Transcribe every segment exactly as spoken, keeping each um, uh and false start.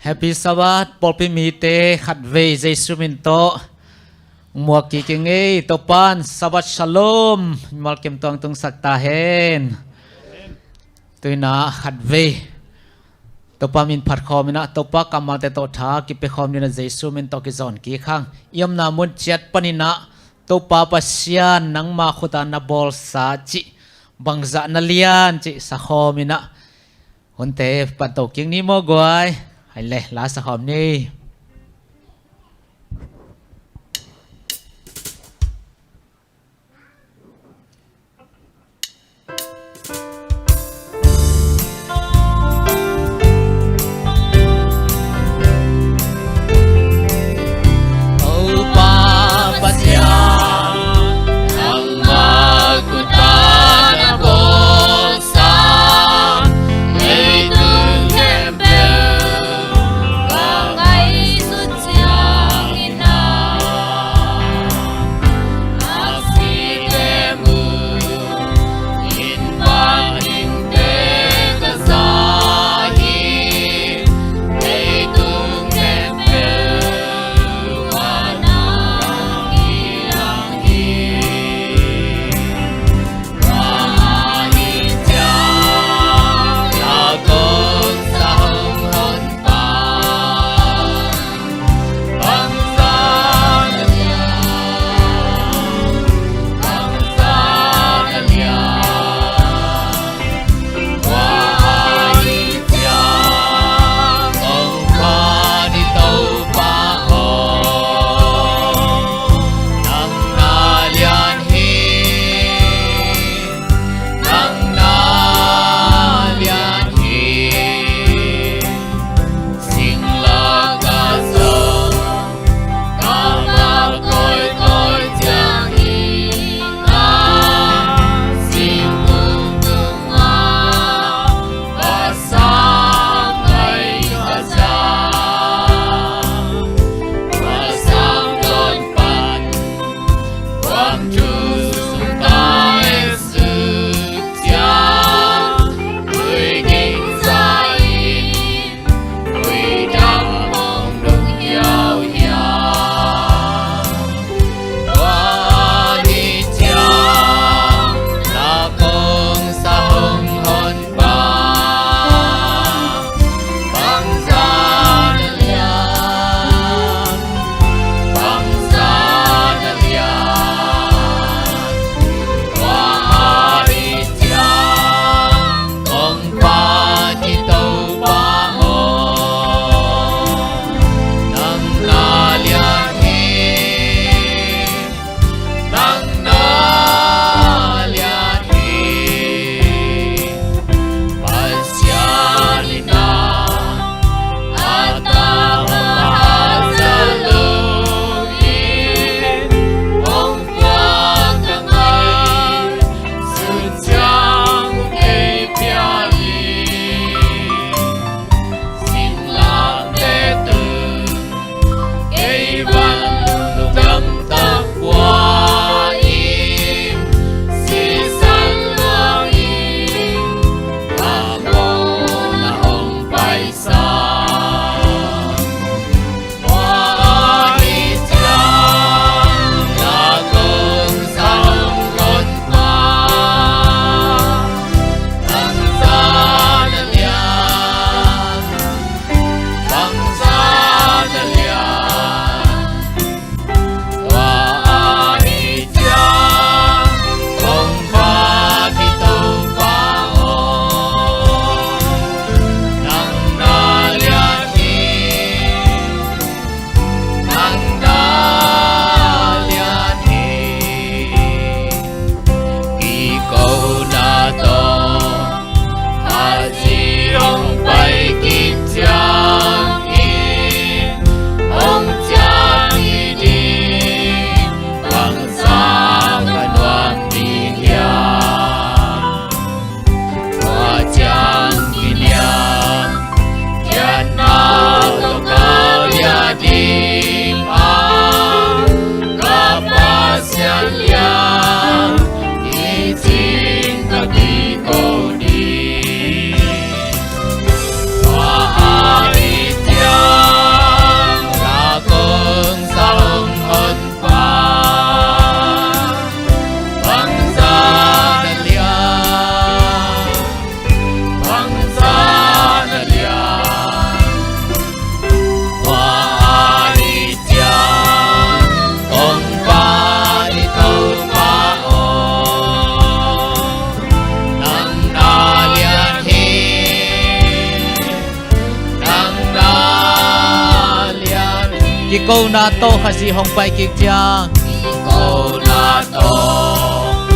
Happy Sabbath, pawlpi mite khatvei Jesu min tawh muak kik ing ei. Topa'n Sabbath Shalom malkim tuang tungsak ta hen. Tuinah khatvei Topa min phat khawm inah, Topa kammalte tawh tha kipia khawm dinah Jesu min tawh kizawn kik hang. I omna mun ciat paninah Topa Pasian nangma khutah na bawlsa cih, bangzah na lian cih sa khawm inah, hunte pan to kik ni maw guai. Hai le, la sa khawm ni. Topa Pasian, nangma khutah na bawlsa, leitung khempeuh kong ngai Kikona tawh Khazih hong pai kik ciang. Kikona tawh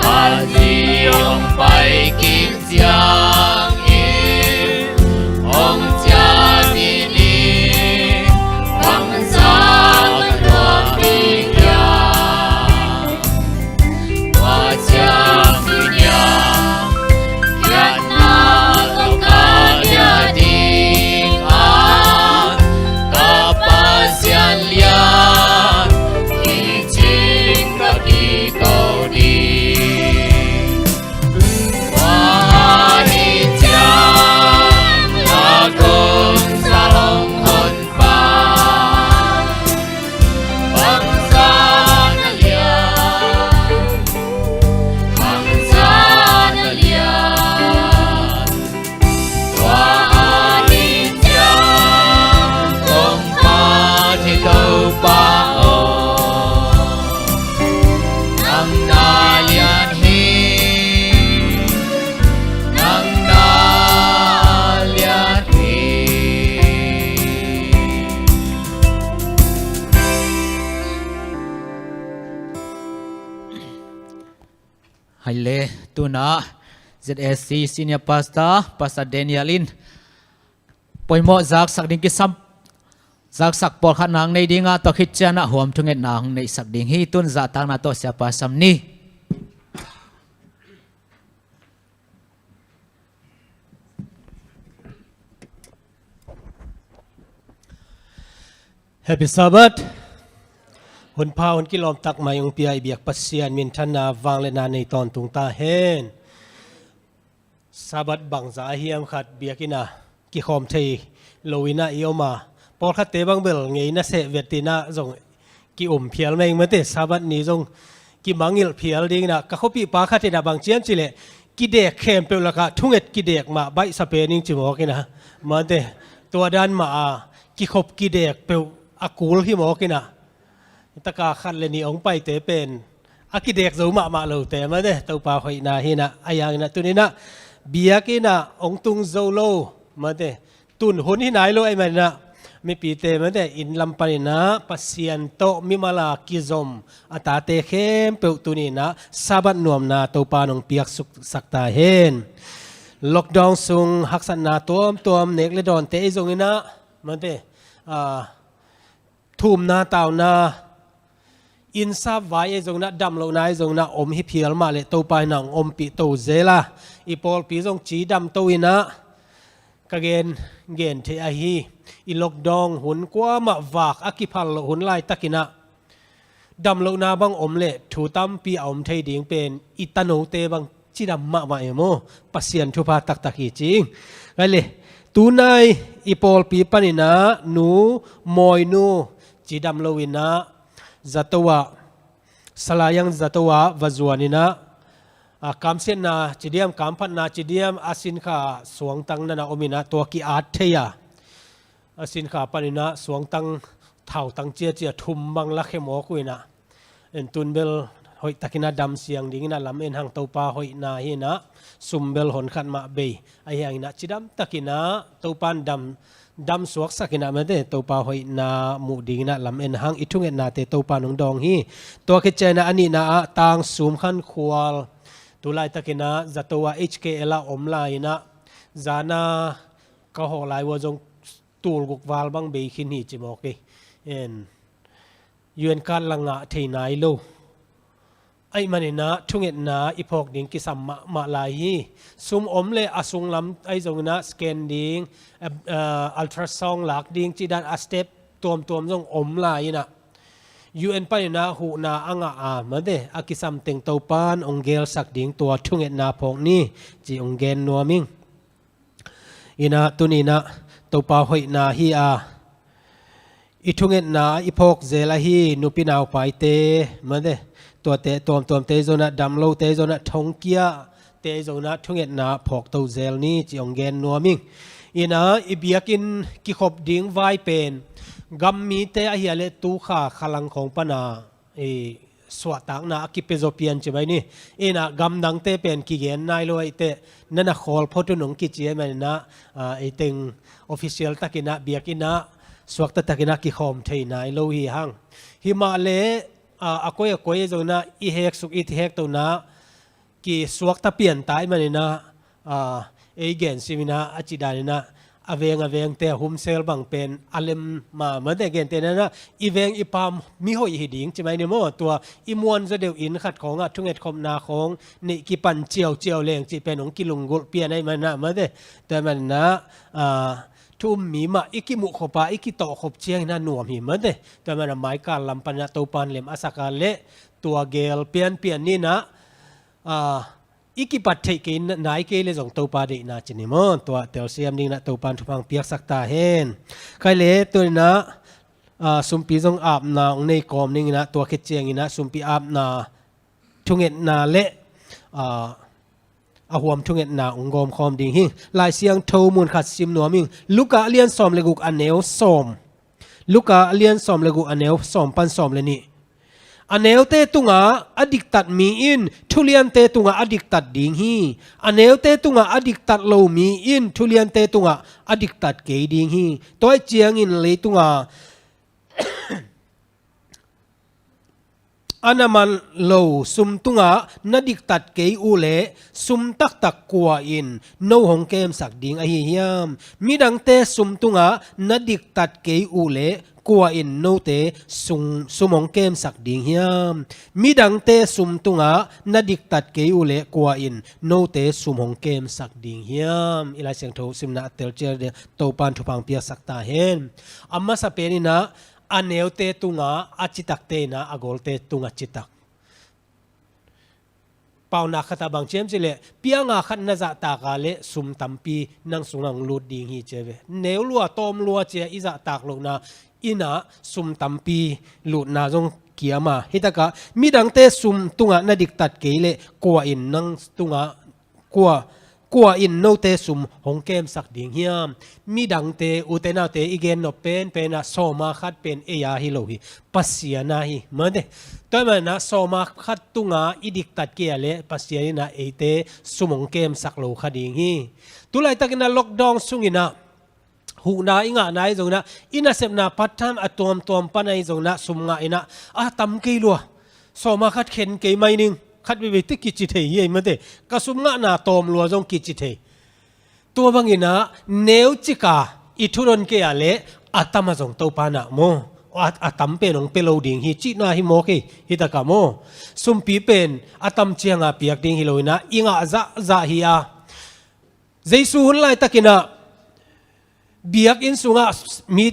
Khazih hong pai kik ciangin hong ciah ding, bangzah ka tuak ding hiam? Tua ciang hi hiam, kiatna tawh ka liah ding a, ka Pasian lian kicing ka kiko ding. Tua ahih ciang a kong sa hong hon pa, bangzah na lian, bangzah na lian. Tua ahih ciang kong phat hi Topa aw, nang na lian hi, nang na lian hi. Hai le, tuna Z A C Senior Pastor, Pastor Daniel in poimawh zaksak ding kisam, zaksak pawlkhat nang nei ding a, tua khit ciang a huam thungetna hong neihsak ding hi. Tun zahtakna tawh siapa sam ni. Happy Sabbath. Hun pha, hun kilawm tak mai hong pia i biak Pasian minthanna, vangliatna nei tawntung ta hen. Sabbath bangzah a hiam khat biakinn ah kikhawm thei lo in ah i om a, pawlkhatte bang bel ngeina seh vet in ah zong ki-um phial mah ing, mate, Sabbath ni zong kimangngilh phial ding in ah. Ka khuapihpa khat in ah bang ci hiam cih leh, kidek khempeuh lakah thunget kidek mah baihsa pen ing ci mawk in ah, mate, tua dan mah a, kikhop kidek peuh a kul hi mawk in ah. Taka khat le nih hong paite pen a kidek zo mahmah lote, mate, Topa hoihna hi in ah. Ahi hangin ah tuni in ah biakinn ah hong tung zo lo, mate, tun hun hi nai lo ahih manin ah, mipite, mate, inn lam panin ah Pasian tawh mimal a kizom a tate khempeuh tuni in ah Sabbath nuamna Topa in hong piaksuk sak ta hen. Lockdown sung haksatna tuamtuam, nek le dawnte ahi zongin ah, mate, ah, thumna tauna, innsap vai ahi zongin ah, damlohna ahi zongin ah om hi phial mah leh Topa in ah hong ompih to zel a, i pawlpi zong cidam to in ah, ka gen, gen theih ahi, i lockdown hun kuamah vak a kiphal loh hun laitakin ah damlohna bang om leh thu tampi a om thei ding pen i tanote bang cidam mahmah e maw. Pasian thupha taktak hi cing. Ngai le, tunai i pawlpi panin ah Nu Mawi Nu cidam lo in ah zato ah, Salayang zato ah va zuan in ah, a, kamsiatna ci diam, kamphatna ci diam, a sinkha suangtang nana om in ah tua ki-at thei a, a sinkha panin ah suangtang thautang ciacia thum bang lakhia mawk uh in ah, en, tun bel hoihtakin ah dam siang dingin ah lam en hang, Topa hoihna hi in ah, sum bel hon khat mah bei. Ahi hangin ah cidamtakin ah Topa in dam, dam suaksak in ah, mate, Topa hoihna muh dingin ah lam en hang, i thungetnate Topa in hong dawng hi. Tua khit ciangin ah a nihna ah Tang Sum Khan Khual, tu laitakin ah zato ah H K L ah om lai in ah, zan a ka hawh lai uh a zong tul guk val bang bei khin hi ci mawk hi. En, U N card la ngah thei nai lo ahih manin ah thungetna i phawk ding kisam mahmah lai hi. Sum om leh a sunglam ahi zongin ah scan ding, a, a, ultrasound lak ding cih dan a step tuamtuam zong om lai in ah, U N panin ah huhna a ngah a, mate, a kisam teng Topa in hong gelsak ding tua thungetna phawk ni, ci hong gen nuam ing. In ah tuni in ah Topa hoihna hi a, i thungetna i phawk zel ahi nupi naupaite, mate, tuate tuamtuamte zong ah, damlote zong ah, thongkiate zong ah thungetna phawk to zel ni, ci hong gen nuam ing. In ah i biakinn kikhop ding vai pen gam mite ahi a leh tu kha Khalang khawng pan a, i, suahtakna a kipia zaw pian ci bai ni. In ah gamdangte pen kigen nai lo ahih teh, nana khawl phot un hong kici ahih manin ah, a, ei teng official takin ah biakinn ah suakta takin ah kikhawm thei nai lo hi hang. Hi mah leh, a, a koi a koi zong in ah i heksuk i hektohna kisuakta pian ta ahih manin ah, a, ei gen sim in ah a cih dan in ah a veng a vengte a humsel bang pen a lem mahmah de, gentehna in ah i veng i pam mihoih hi ding ci mai ni maw. Tua i muanzaw deuh inn khat khawngah thungetkhopna khawng neih kipan ciauciau leng cih pen hong kilunggulh pian ahih manin ah mah de. Tua ahih manin ah, a, thu um mi mah i kimuh khop a, i kitawh khop ciangin ah nuam hi mah de. Tua ahih manin ah maikal lam panin ah Topa'n lem a sak a leh tua gel pianpian ni in ah, a, i kipat theih kei nai kei leh zong Topa deihna ci ni maw. Tua telsiam dingin ah Topa'n thupha hong piaksak ta hen. Khai leh tua in ah, a, sumpi zong apna hong nei kawm dingin ah tua khit ciangin ah sumpi apna thungetna leh, a, a huam thungetna hong gawmkhawm ding hi. Lai Siangtho mun khat sim nuam ing. Luka a lian sawm leh guk a neu sawm. Luka a lian sawm leh guk a neu sawm pan sawm leh nih. A neute tungah a diktat mi in thuliante tungah a diktat ding hi. A neute tungah a diktat lo mi in thuliante tungah a diktat kei ding hi. Tua ahih ciangin leitungah a na man lo sum tungah na diktat kei uh leh sum taktak kua in no hong kemsak ding ahi hiam? Midangte sum tungah na diktat kei uh leh kua in note sum, sum hong kemsak ding hiam? Midangte sum tungah na diktat kei uh leh kua in note sum hong kemsak ding hiam? I Lai Siangtho simna a telcial ding Topa'n thupha hong piaksak ta hen. A masa pen in ah a neute tungah a citakte in ah a golte tungah citak. Paunak khatah bang ci hiam cih leh pianga khat na zahtak a leh sum tampi nang sungah hong lut ding hi ci a ve. Neu lua tawm lua ci a i zahtak lohna in ah sum tampi lutna zong kiam a. Hi takah midangte sum tungah na diktat kei leh kua in nang tungah kua, kua in note sum hong kemsak ding hiam? Midangte, ute naute, i gen nop penpen ah sawma khat pen ei a hi lo hi, Pasian a hi mah de. Tua ahih manin ah sawma khat tungah i diktat kei a leh Pasian in ah eite sum hong kemsak lo kha ding hi. Tulaitakin ah lockdown sungin ah huhna i ngahna ahi zongin ah, i nasepna part time a tuamtuam pan ahi zongin ah sum ngah in ah a tam kei lua. Sawma khat khen kei mai ning, khat veivei teh kici thei hi ei mate. Ka sum ngahna tawm lua zong kici thei. Tua bangin ah neucik a i thudon kei a leh a tam a zong Topa in ah maw, a, a tam pen hong pia lo ding hi cihna hi mawk hi. Hi takah maw, sumpi pen a tam ciang a piak ding hi lo in ah i ngah zahzah hi a. Jesu hun laitakin ah biakinn sungah mi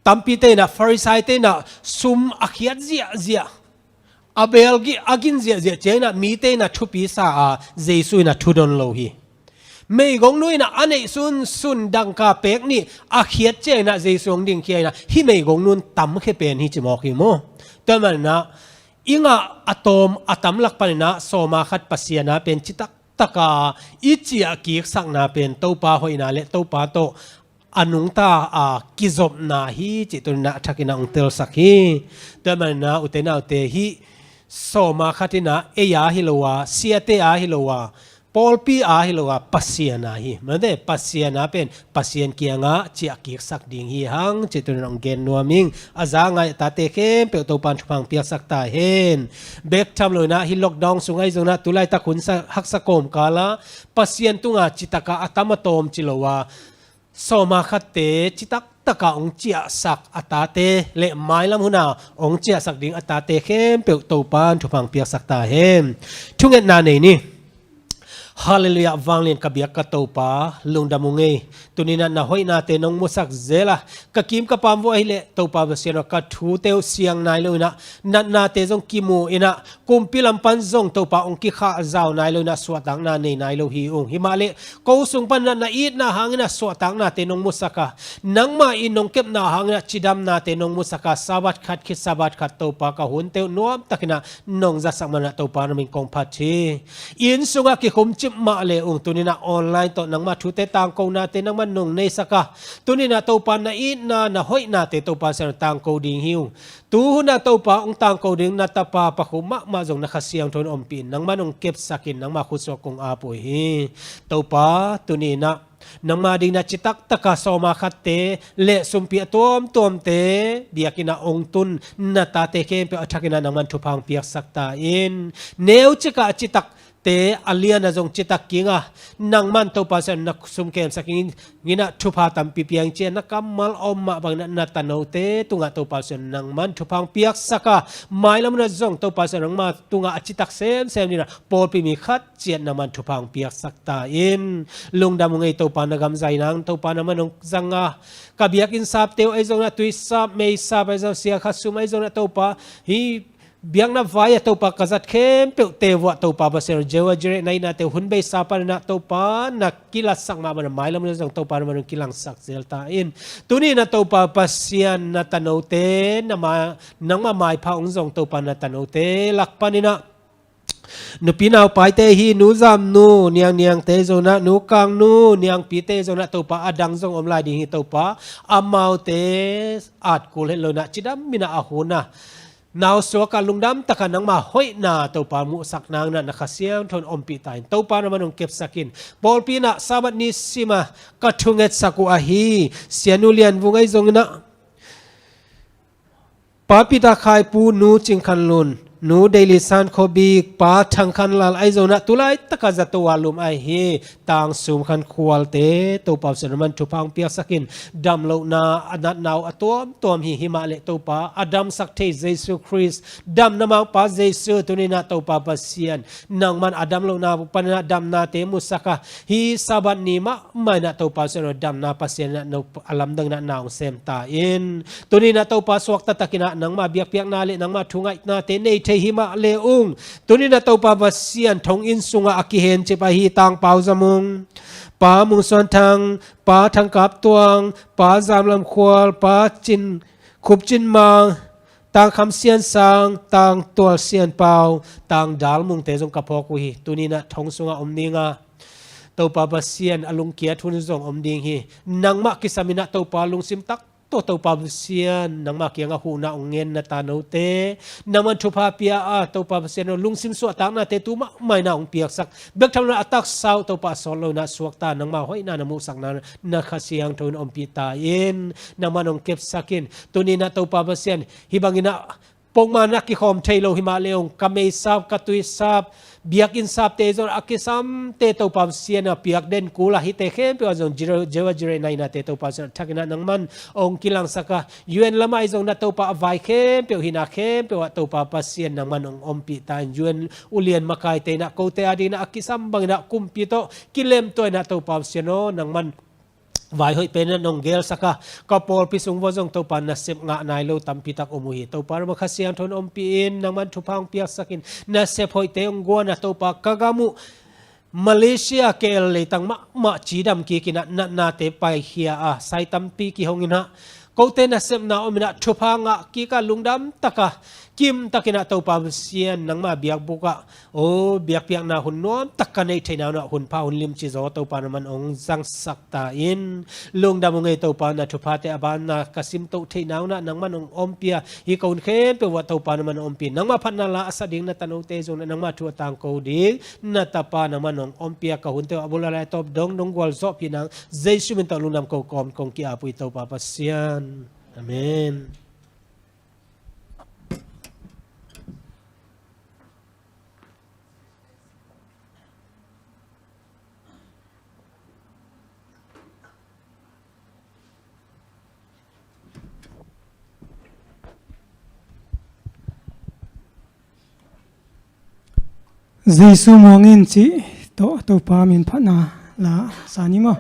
tampite in ah, Farisaite in ah sum a khiat ziahziah, a beel a gin ziahziah ciangin ah mite in ah thupi sa a, Jesu in ah thudon lo hi. Meigongnu in ah a neih sunsun dangka pek nih a khiat ciangin ah Jesu hong dingkhia in ah hih meigongnu in tamkhia pen hi ci mawk hi maw. Tua ahih manin ah i ngah a tawm a tam lak panin ah sawma khat Pasian a pen citak taka i ciah kiksakna pen Topa hoihna leh Topa tawh a nungta a kizopna hi cih tuni-in ah a thakin ah hong telsak hi. Tua ahih manin ah ute naute, hih sawma khat in ah ei a hi lo a, siate a hi lo a, pawlpi a hi lo a, Pasian a hi. Mate, Pasian a pen Pasian kiangah ciah kiksak ding hi hang cih tuni-in ah hong gen nuam ing. A za ngai a tate khempeuh Topa in thupha hong piaksak ta hen. Bek tham lo-in ah hih lockdown sung ahi zongin ah tu laitak hun sa, haksa kawmkal ah Pasian tungah citak a a tam a tawm ci lo a, sawma khatte citak taka hong ciahsak a tate leh mailam hun a hong ciahsak ding a tate khempeuh Topa in thupha hong piaksak ta hen. Thungetna nei ni. Halleluiah, vanglian ka biak ka Topa, lungdam ung ei. Tuni-in ah na hoihnate nong musak zel a, ka kim ka pam vua ahih leh Topa Pasian aw, ka thute uh siang nai lo-in ah, natnate zong kimu in ah, kumpi lam pan zong Topa hong kikhahzau nai lo-in ah suahtakna nei nai lo hi ung. Hi mah leh ko sung pan natna itna hangin ah suahtaknate nong musak a, nangmah in nong kepna hangin ah cidamnate nong musak a, Sabbath khat khit Sabbath khat Topa ka hunte uh nuamtakin ah nong zatsak manin ah Topa na min kong phat hi. Inn sungah kikhumcip mah leh ung, tuni-in ah online tawh nangmah thute tangkonate nangmah nong neisak a, tuni-in ah Topa na itna na hoihnate Topa Pasian aw tangko ding hi ung. Tu hun ah Topa hong tangko ding na tapa pakhu mahmah zong na Kha Siangtho in ompih in, nangmah in hong kepsak in, nangmah khutsuah kong ap uh hi. Topa, tuni-in ah Nangma dingin ah citak taka sawma khatte le sumpi a tuamtuamte biakinn ah ong tun na tate khempeuh a thakin ah nangman thupha ong piaksak ta in. Neucik ah a citak te a lian a zong citak kinga nangman Topa Pasian na sum kemsak in, in ah thupha tampi piang ciang na kammal om mah bangin ah na tanote tungah Topa Pasian nangman thupha ong piaksak a, mailam hun ah zong Topa Pasian nangma tungah a citak semsem dingin ah pawlpi mi khat ciat nangman thupha ong piaksak ta in. Lungdam ung ei Topa, na gam zai nang Topa nangman ong zang a, ka biakinn sapte uh ahi zongin ah tuisap meisap ahi zong, siakha sum ahi zongin ah Topa, hih biakna vai ah Topa ka zat khempeuh te vuah Topa Pasian, Jehovah Jireh na hihna te hun beisa panin ah Topa na kilatsak mah bangin ah mailam hun ah zong Topa nangman ong kilangsak zel ta in. Tuni in ah Topa Pasian na tanote, na ma, nangma maipha ong zong Topa na tanote lak panin ah nupi naupaite hi, nu Zamnu, Niang Niangte zongin ah, nu Kangnu, Niangpite zongin ah Topa, a dang zong om lai ding hi Topa, amaute at kul het lo in ah cidam in ah a hun ah nausuak a lungdam taka nangma hoihna Topa muhsak nangin ah na Kha Siangtho in ompih ta in. Topa nangman ong kepsak in. Pawlpi in ah Sabbath ni sim a ka thungetsak uh ahi Sianu Lian Vung ahi zongin ah, Pa Peter Khaipu, Nu Cing Khan Lun, Nu Dei Li San Kho Bik, Pa Thang Khan Lal ahi zongin ah, tu laitak a zato a lum ahi Tang Sum Khan Khualte, Topa Pasian nangman thupha ong piaksak in. Damlohna a natna uh a tuamtuam hi, hi mah leh Topa, a damsak thei Jesu Khrist, damna mangpa Jesu, tuni in ah Topa Pasian nangman a damlohna panin ah damnate musak a, hih Sabbath ni mahmah in ah Topa Pasian aw, damna Pasian in ah no a lamdang in ah na ong sem ta in. Tuni in ah Topa suakta takin ah nangma biakpiakna le nangma thungaihnate nei thei hi mah le ung. Tuni in ah Topa Pasian thong inn sungah a kihencip ahi Tang Pau Za Mung, Pa Mung Suan Thang, Pa Thang Kap Tuang, Pa Zam Lam Khual, Pa Cin, Khup Cin Mang, Tang Kham Sian Sang, Tang Tual Sian Pau, Tang Dal Mungte zong ka phawk uh hi. Tuni in ah thong sungah om ding a, Topa Pasian a lungkiat hun zong om ding hi. Nangmah kisam in ah Topa lungsim tak tawh Topa Pasian nangma kiangah huhna ong ngen na tanote nangman thupha pia a, Topa Pasian aw, lungsim suahtaknate tu mahmah in ah ong piaksak bek tham lo in ah a taksa uh Topa a sawt lo in ah suakta, nangma hoihna na muhsak nangin ah na Kha Siangtho in ompih ta in. Nangman ong kepsak in. Tuni in ah Topa Pasian, hih bangin ah pongman a kikhawm thei lo hi mah le ung, ka meisap, ka tuisap, biakinn sapte zong a kisamte Topa Pasian aw, piak den kul a, hihte khempeuh ah zong Jehovah Jireh na hihnate Topa Pasian aw, a thakin ah nangman ong kilangsak a, U N lamah ahi zongin ah Topa a vai khempeuh, hihna khempeuh ah Topa Pasian nangman ong ompih ta in. U N ulian makaite in ah kote a dingin ah a kisam bangin ah kumpi tawh kilemtuah in ah Topa Pasian aw, nangman vai hoih pen in ah nong gelsak a, ka pawlpi sung vuah zong Topa nasep ngah nai lo tampi tak om uh hi. Topa nangma Kha Siangtho in ompih in, nangman thupha ong piaksak in. Nasep hoihte ong guan a, Topa, ka gam uh Malaysia K L leitang mahmah cidam kik in ah, natnate paikhia a, sai tampi kihong in ah, kote nasepna om in ah thupha ngah kik a, lungdam taka kimtakin ah Topa Pasian nangma biakbuk ah, aw, biakpiakna hun nuamtak ka neih theihna hun ah hunpha hun limci zaw Topa nangman ong zangsak ta in. Lungdam ung ei Topa, na thuphate a banna ka simtoh theihna hun ah nangman ong ompih a, hih ka hun khempeuh ah Topa nangman ong ompih. Nangma phatna la a sa ding na tanote zong in ah nangma thu a tangko ding na tapa nangman ong ompih a, ka hunte uh a bul a lai a tawp dongdong gualzawhpih nang Jesu min tawh lungdam ko kawm kong ki-ap uh hi Topa Pasian. Amen. Jesu muang in cih tawh Topa min phatna la sa ni maw?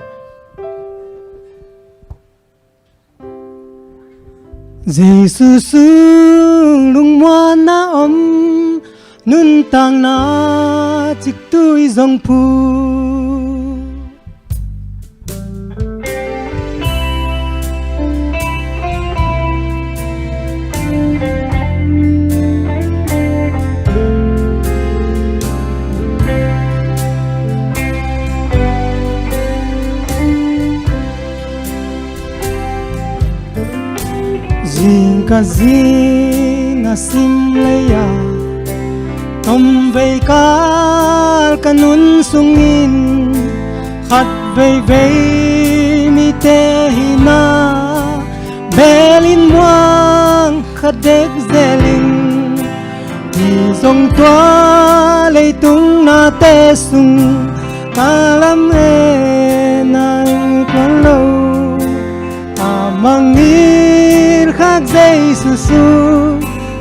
Jesu sung lungmuanna om, nuntakna ciktui zong phu. Zingkal zing a sim lei-a tomvei kal ka nun sungin khat Veivei mite hina bel in muang kha dek zelin, hi zong tua leitung nate sung ka lam e nai tuan lo. A mangngilh khak Jesu sung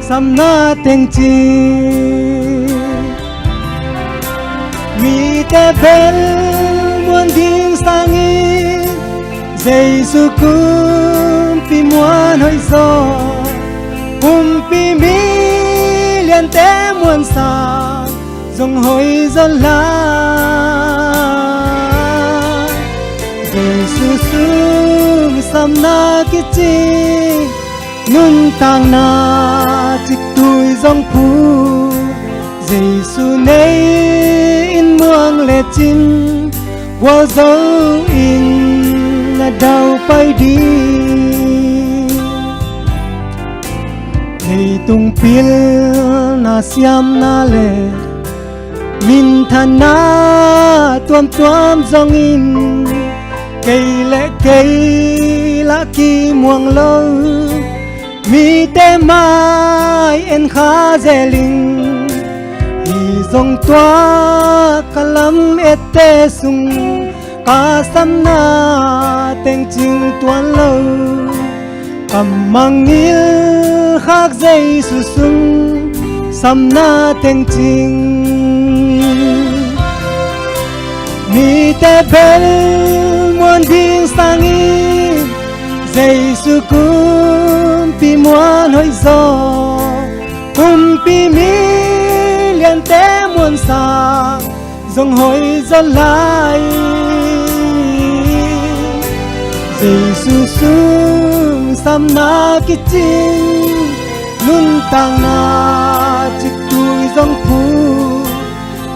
samna teng cing. Mite bel muan ding sangin Jesu kumpi muan hoih zaw, kumpi miliante muansa zong hoih zaw lai. Jesu sung samna kicing, nuntakna ciktui zong phu. Jesu nei in muang lecin, gualzo in na daupai ding. Leitung pilna siamna le minthanna tuamtuam zongin, kei le kei lah kimuang lo mite mai en kha zelin, hi zong tua ka lam ette sung ka samna teng cing tuan lo. Ka mangngilh khak Jesu sung samna teng cing. Mite bel muan ding sangin Jesu kumpi muan hoih zaw, kumpi miliante muansa zong hoih zaw lai. Jesu sung samna kicing, nuntakna ciktui zong phu.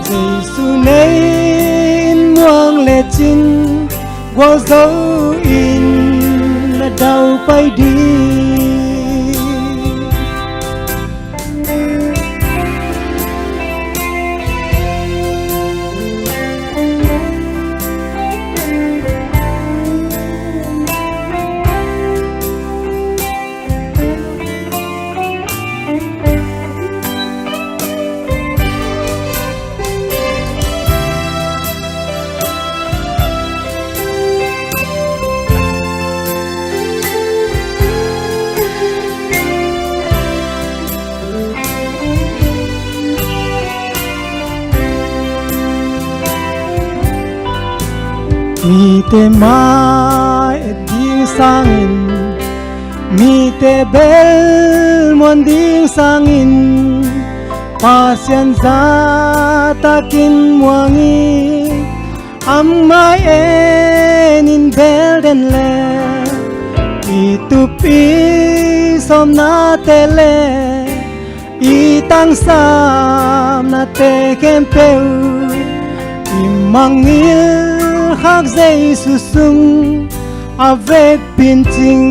Jesu nei in muang lecin, gualzo in na daupai ding. Mite mai et ding sangin, mite bel muan ding sangin, Pasian zahtakin muang in, amah en in bel den le, i tup i sawmnate le i tangsamnate khempeuh, i mangngilh khak Jesu sung a vekpi in cing.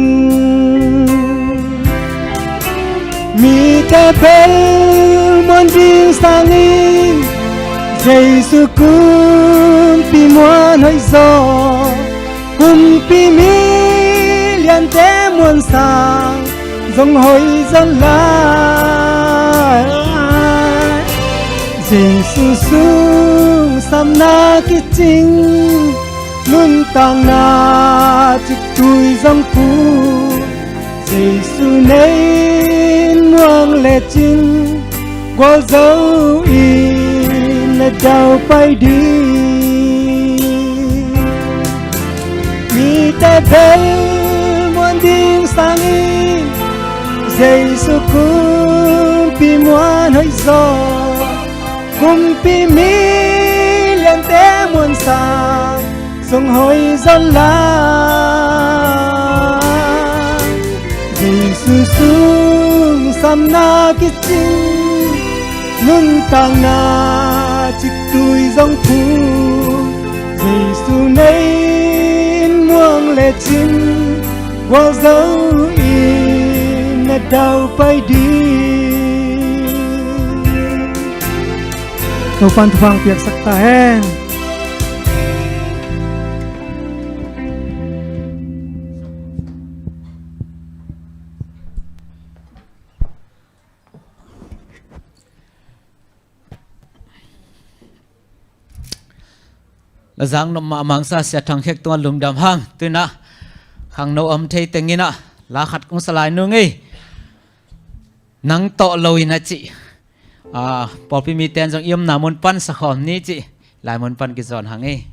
Mite bel muan ding sangin Jesu kumpi muan hoih zaw, kumpi miliante muansa zong hoih zaw lai. Jesu sung samna kicing, nuntakna ciktui zong phu. Jesu nei in muang lecin, gualzo in na daupai ding. Mite bel muan ding sangin Jesu kumpi muan hoih zaw, kumpi miliante muansa zong hoih zaw lai. Jesu sung samna kicing, nuntakna ciktui zong phu. Jesu nei in muang lecin, gualzo in na daupai ding. Topan thupha piaksak ta hen. Lazang nop mahmah sa Sia Thang Khek tungah lungdam hang. Tu-in ah khangno om thei teng in ah la khat kong sa lai nung ei. Nang tawh lo in a cih. Ah, pawlpi mite in zong i omna mun pan sakhawm ni cih. Lai mun pan kizawn hang ei.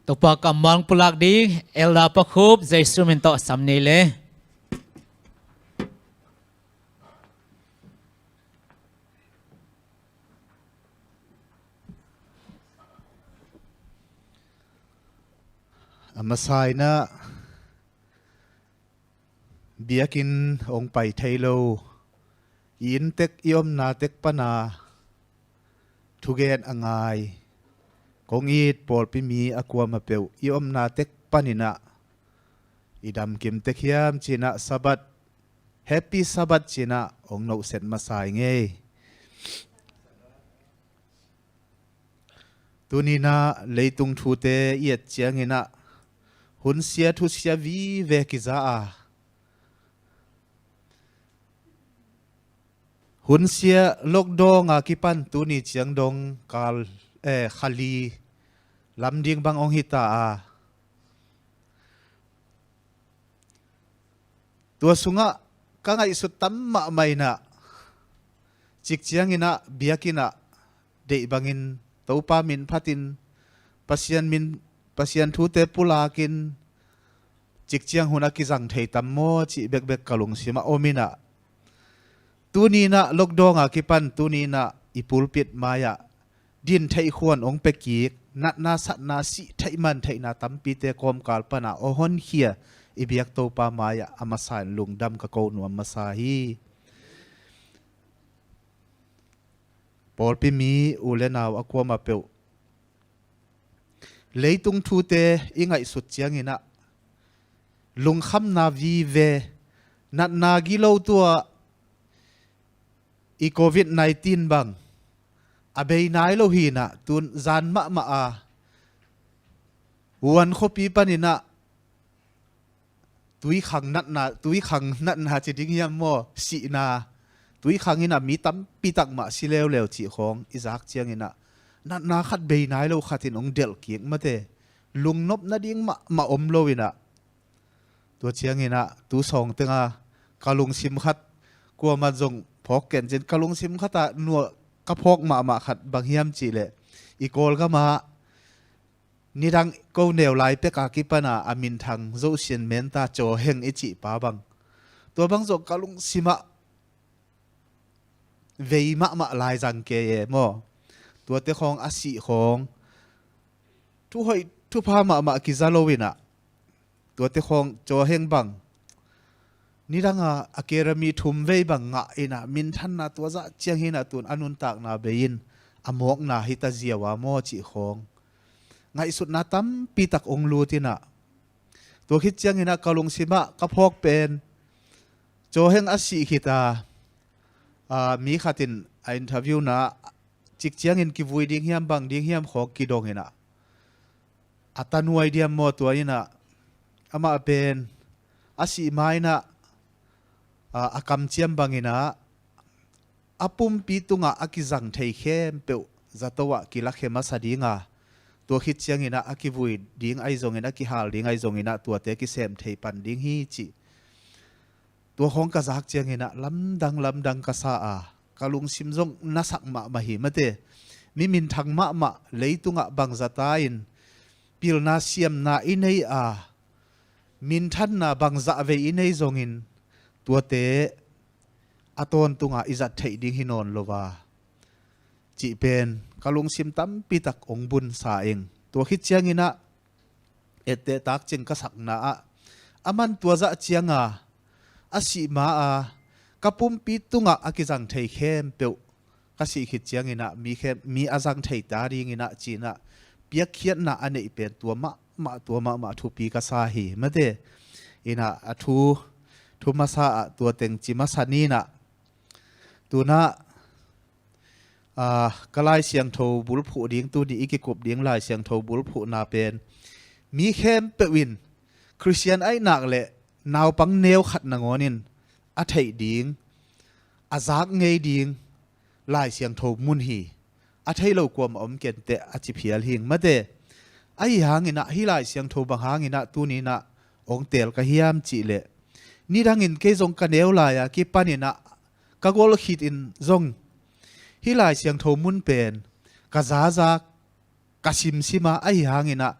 Topa kammal pulak ding Elder Pa Khup Jesu min tawh sam ni le. A masa in ah biakinn hong pai thei lo, i inn tek, i omna tek pan a thugen a ngai, kong it pawlpi mi a kuamah peuh i omna tek panin ah i damkim tek hiam ci-in ah Sabbath, Happy Sabbath ci-in ah hong nohset masa ing ei. Tuni in ah leitung thute i et ciangin ah hunsia thusia vive kiza a, hunsia lockdown a kipan tuni ciang dong kal, eh, kha li lam ding bang hong hi ta a, tua sungah ka ngaihsut tam mahmah in ah, cik ciangin ah biakinn ah deih bangin Topa min phatin, Pasian min, Pasian thute pulakin, cik ciang hun a kizang thei tam maw cih bekbek ka lungsim ah om in ah, tuni in ah lockdown a kipan tuni in ah i pulpit mai-ah din theih khuan hong pia kik, natna satna sih theih man theihna tampite kawmkal pan a hong honkhia i biak Topa mai-ah a masa in lungdam ka ko nuam masa hi. Pawlpi mi u le nau a kuamah peuh, leitung thute i ngaihsut ciangin ah lungkhamna vive, natna gilo tua i covid nineteen bang a bei nai lo hi in ah, tun zan mahmah a Wuhan khuapi panin ah tuikhang natna, tuikhang natna ci ding hiam maw, sihna, tuikhang in ah mi tampi tak mah si leuleu cih khawng i zak ciangin ah, natna khat bei nai lo khat in hong delh kik mate, lungnop nading mahmah om lo in ah, tua ciangin ah tu sawng teng a ka lungsim khat, kuamah zong phawk ken cin, ka lungsim khat ah nuam ka phawk mahmah khat bang hiam cih leh, i Kawlgam ah nidang ko neu lai pek a kipan a a minthang Zo Sian Menta Caw Heng i cih pa bang, tua bang zong ka lungsim ah vei mahmah laizang kei e maw. Tuate khawng a sih khawng thu hoih thu pha mahmah kiza lo in ah, tuate khawng Caw Heng bang nidang a a kerami thum vei bang ngah in ah, minthanna tua zah ciang hi in ah, tun a nuntakna bei in a mawkna hi ta ziau a maw cih khawng ngaihsutna tampi tak hong lut in ah, tua khit ciangin ah ka lungsim ah ka phawk pen, Caw Heng a sih khit a, a, mi khat in a interview na, cik ciangin kivui ding hiam bang ding hiam khawng kidong in ah, a ta nuai diam maw, tua in ah amah pen a sih ma in ah, a, a kamciam bang in ah a pumpi tungah a kizang thei khempeuh zato ah kilakhia masa ding a, tua khit ciangin ah a kivui ding ahi zongin, a kihal ding ahi zongin ah, tuate kisem thei pan ding hi cih. Tua khawng ka zak ciangin ah lamdang lamdang ka sa a, ka lungsim zong na sak mahmah hi mate. Mi minthang mahmah leitungah bangzah ta in pilna siamna i nei a, minthanna bangzah vei i nei zongin, tuate a tawntung a i zat theih ding hi nawn lo a, cih pen ka lungsim tampi tak hong bun sa ing. Tua khit ciangin ah etteh takcing ka sakna ah, aman tua zah ciang a, a sih ma a, ka pumpi tungah a kizang thei khempeuh ka sih khit ciangin ah mi khem, mi a zang thei ta dingin ah ci-in ah piakkhiatna a neih pen tua mahmah, tua mahmah thupi ka sa hi mate. In ah a thu, thu masa ah tua teng ci masa ni in ah, tu in ah, a, ka Lai Siangtho bulphuh ding, tuni i kikup ding Lai Siangtho bulphuhna pen mi khempeuh in Khristian ahih nak leh naupang neu khat nangawn in a theih ding, a zak ngei ding Lai Siangtho mun hi. A thei lo kuamah om kei inteh, a ci phial hing mate. Ahi hangin ah hih Lai Siangtho bang hangin ah tuni in ah hong teel ka hiam cih leh, nidangin kei zong ka neu lai a kipan in ah ka gol khit in zong hih Lai Siangtho mun pen ka zaza, ka simsim a, ahi hangin ah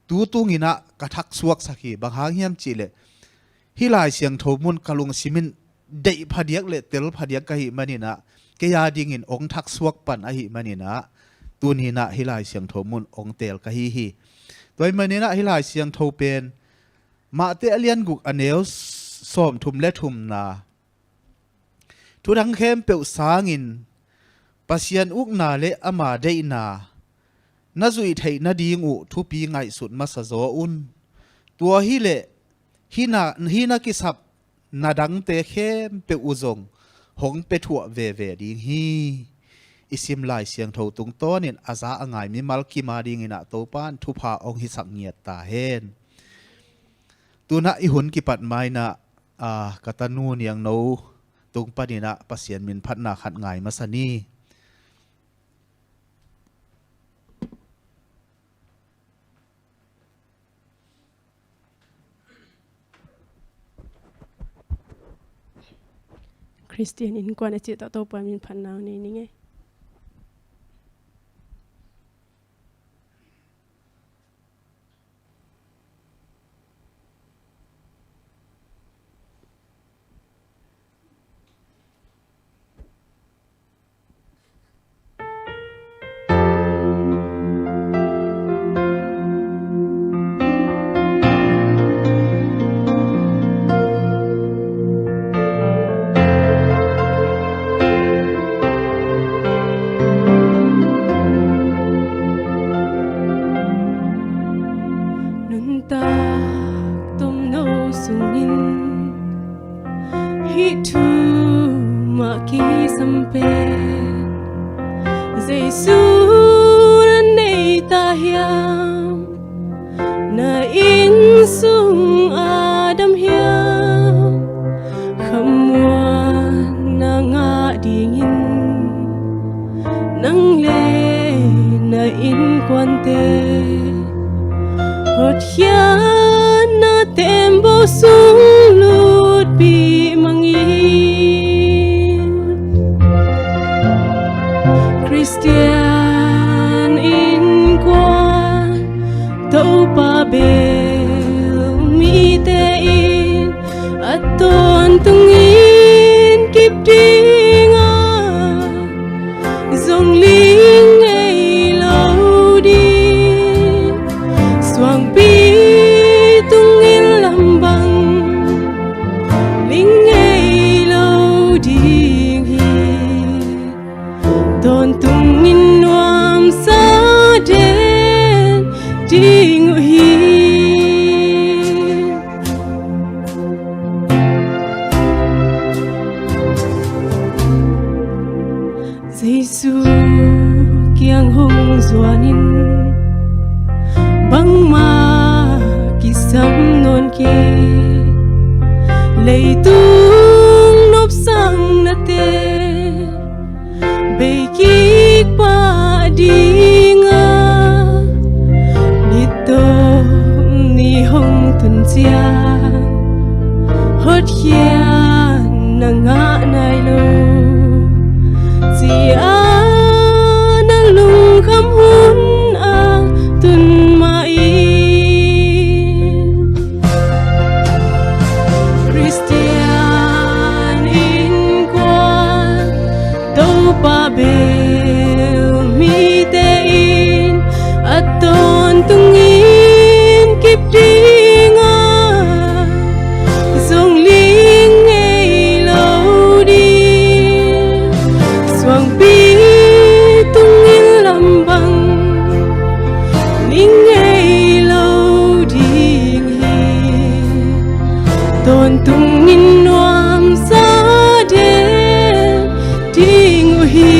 tu tunginah ka thaksuaksak hi. Bang hang hiam cihleh, hih Lai Siangtho mun ka lungsim in deih phadiak le tel phadiak ka hih maninah, kei a dingin hong thaksuak pan ahih maninah, tuninah hih Lai Siangtho mun hong teel ka hi hi. Tua hih maninah hih Lai Siangtho pen Matthai a lian guk a neu sawmthum le thumna, thu dang khempeuh sangin Pasian ukna le ama deihna na zuih theih nading uh thupi ngaihsut masa zaw un. Tua hileh hih na, hih na kisap na dangte khempeuh uh zong hong pia thuah veve ding hi. I sim Lai Siangtho tungtawnin a za a ngai mimal kim a dinginah Topa in thupha hong hisak ngiat ta hen. Tunah i hun kipat mainah, a, ka tanu Niangno tung paninah Pasian min phatna khat ngai masa ni. Khristian innkuan a cih tawh Topa min phatna nei ning ei. Nuntak tomno sungin hih thu mah kisam pen Jesu na nei ta hiam? Na inn sung a dam hiam? Khamuan na ngah dingin nang le na innkuante hotkhiatna tembaw sung lutpih mang in. Khristian innkuan Topa bel mite in a tawntungin kip ding a, zong ling ngei lo ding. Suangpi tungin lam bang ling ngei lo ding hi. Tawntungin nuamsa den ding uh hi. Jesu kiang hong zuanin bangmah kisam nawn kei. Leitung nopsaknate bei kik pah ding a, ni tawp ni hong tun ciang hotkhiatna ngah nai lo, ci-a na lungkham hun a tun mah in. Khristian innkuan Topa bel mite in a tawntungin kip ding a, zong ling ngei lo ding. Suangpi tungin lam bang ling ngei lo ding hi. Tawntungin nuamsa den ding uh hi.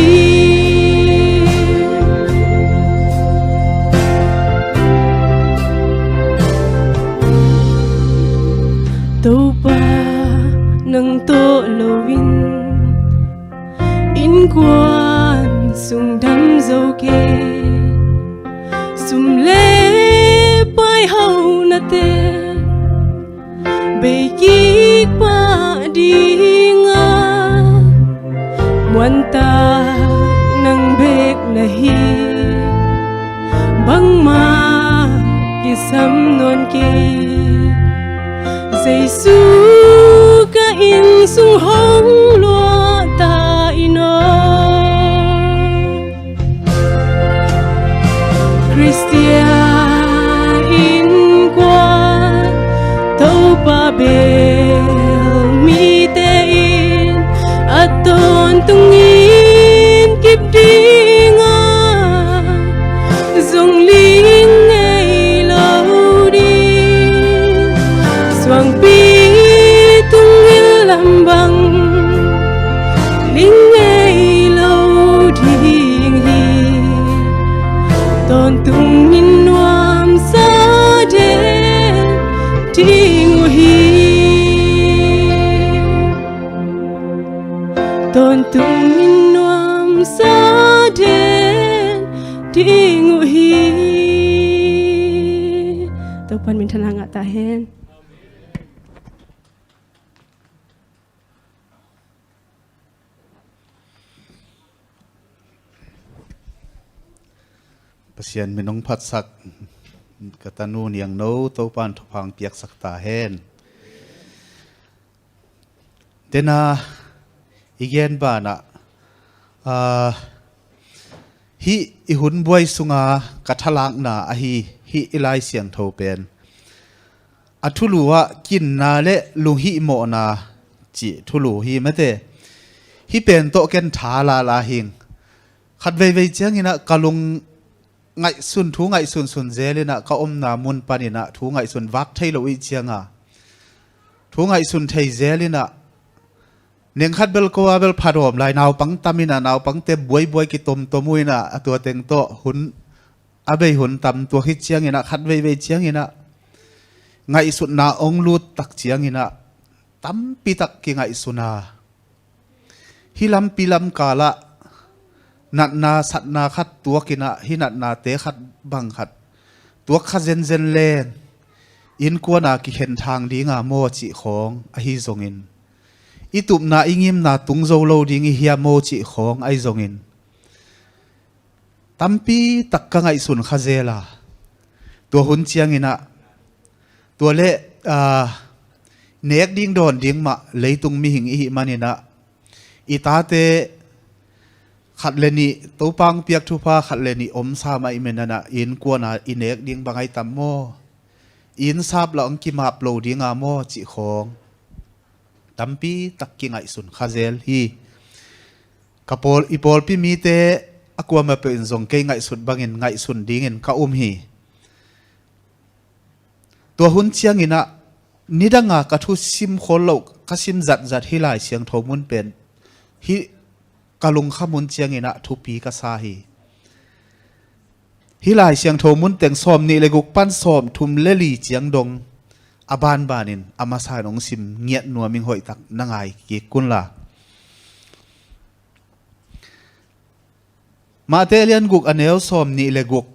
Topa nang tawh loin innkuan sung dam zo kei. Sum le pai haunate bei kik pah ding a, muantak nang bek na hi. Bangmah Sam nawn kei. Jesu ka inn sung hong luah ta in aw. Khristia innkuan Topa bel mite in a tawntungin kip ding a, zong ling ngei lo ding. Suangpi tungin lam bang ling ngei lo ding hi. Tawntungin nuamsa den ding uh hi. Tawntungin nuamsa den ding uh hi. Topan minthanna ngah ta hen. Pasian min hong phatsak ka tanu Niangno Topan thupha piaksak ta hen. Tena i gen banah, ah, hih i hun buai sunga ka thalakna ahi hih i Lai Siangtho pen a thulu ah kinna le lunghihmawhna cih thulu hi mate. Hih pen tawh ken tha lala hing. Khat veivei cianginah ka lung ngaihsun, thu ngaihsun sun zelinah ka omna mun paninah thu ngaihsun vak thei lo ih cianga thu ngaihsun thei zelinah nengkhat bel ko a bel phat awm lai naupang taminah naupangte buaibuai kitomtom uh inah a tua teng tawh hun a bei hun tam tuak hi cianginah khat veivei cianginah ngaihsutna ong lut tak cianginah tampitak kingaihsuna. Hih lampi lamkalah natna satna khat tuakinah hih natnate khat bang khat tuak kha zenzen leng innkuana kikhen thang dinga maw cih khawng ahi zongin i tupna i ngimna tung zo lo ding i hia maw cih khawng ahi zongin tampi tak ka ngaihsun kha zel a, tua hun cianginah tua le, aa, nek ding dawn ding mah leitung mihing i hih maninah i tate khat le nih Topa piak thupha khat le nih omsa mah i menanah innkuana i nek ding bang ai tam maw? Inn sap lah hong kimap lo dinga maw cih khawng tampi tak kingaihsun kha zel hi. Ka pawl, i pawlpi mite a kuamah peuh in zong kei ngaihsut bangin ngaihsun dingin ka um hi. Tua hun cianginah nidanga ka thu sim khol loh ka sim zatzat hih Lai Siangtho mun pen hih ka lungkham hun cianginah thupi ka sa hi. Hih Lai Siangtho mun teng sawm nih le guk pan sawm thum le li ciang dong a banbanin a masa in hong sim ngiat nuam ing, hoihtak na ngai kik unla. Mate lian guk a neu sawm nih le guk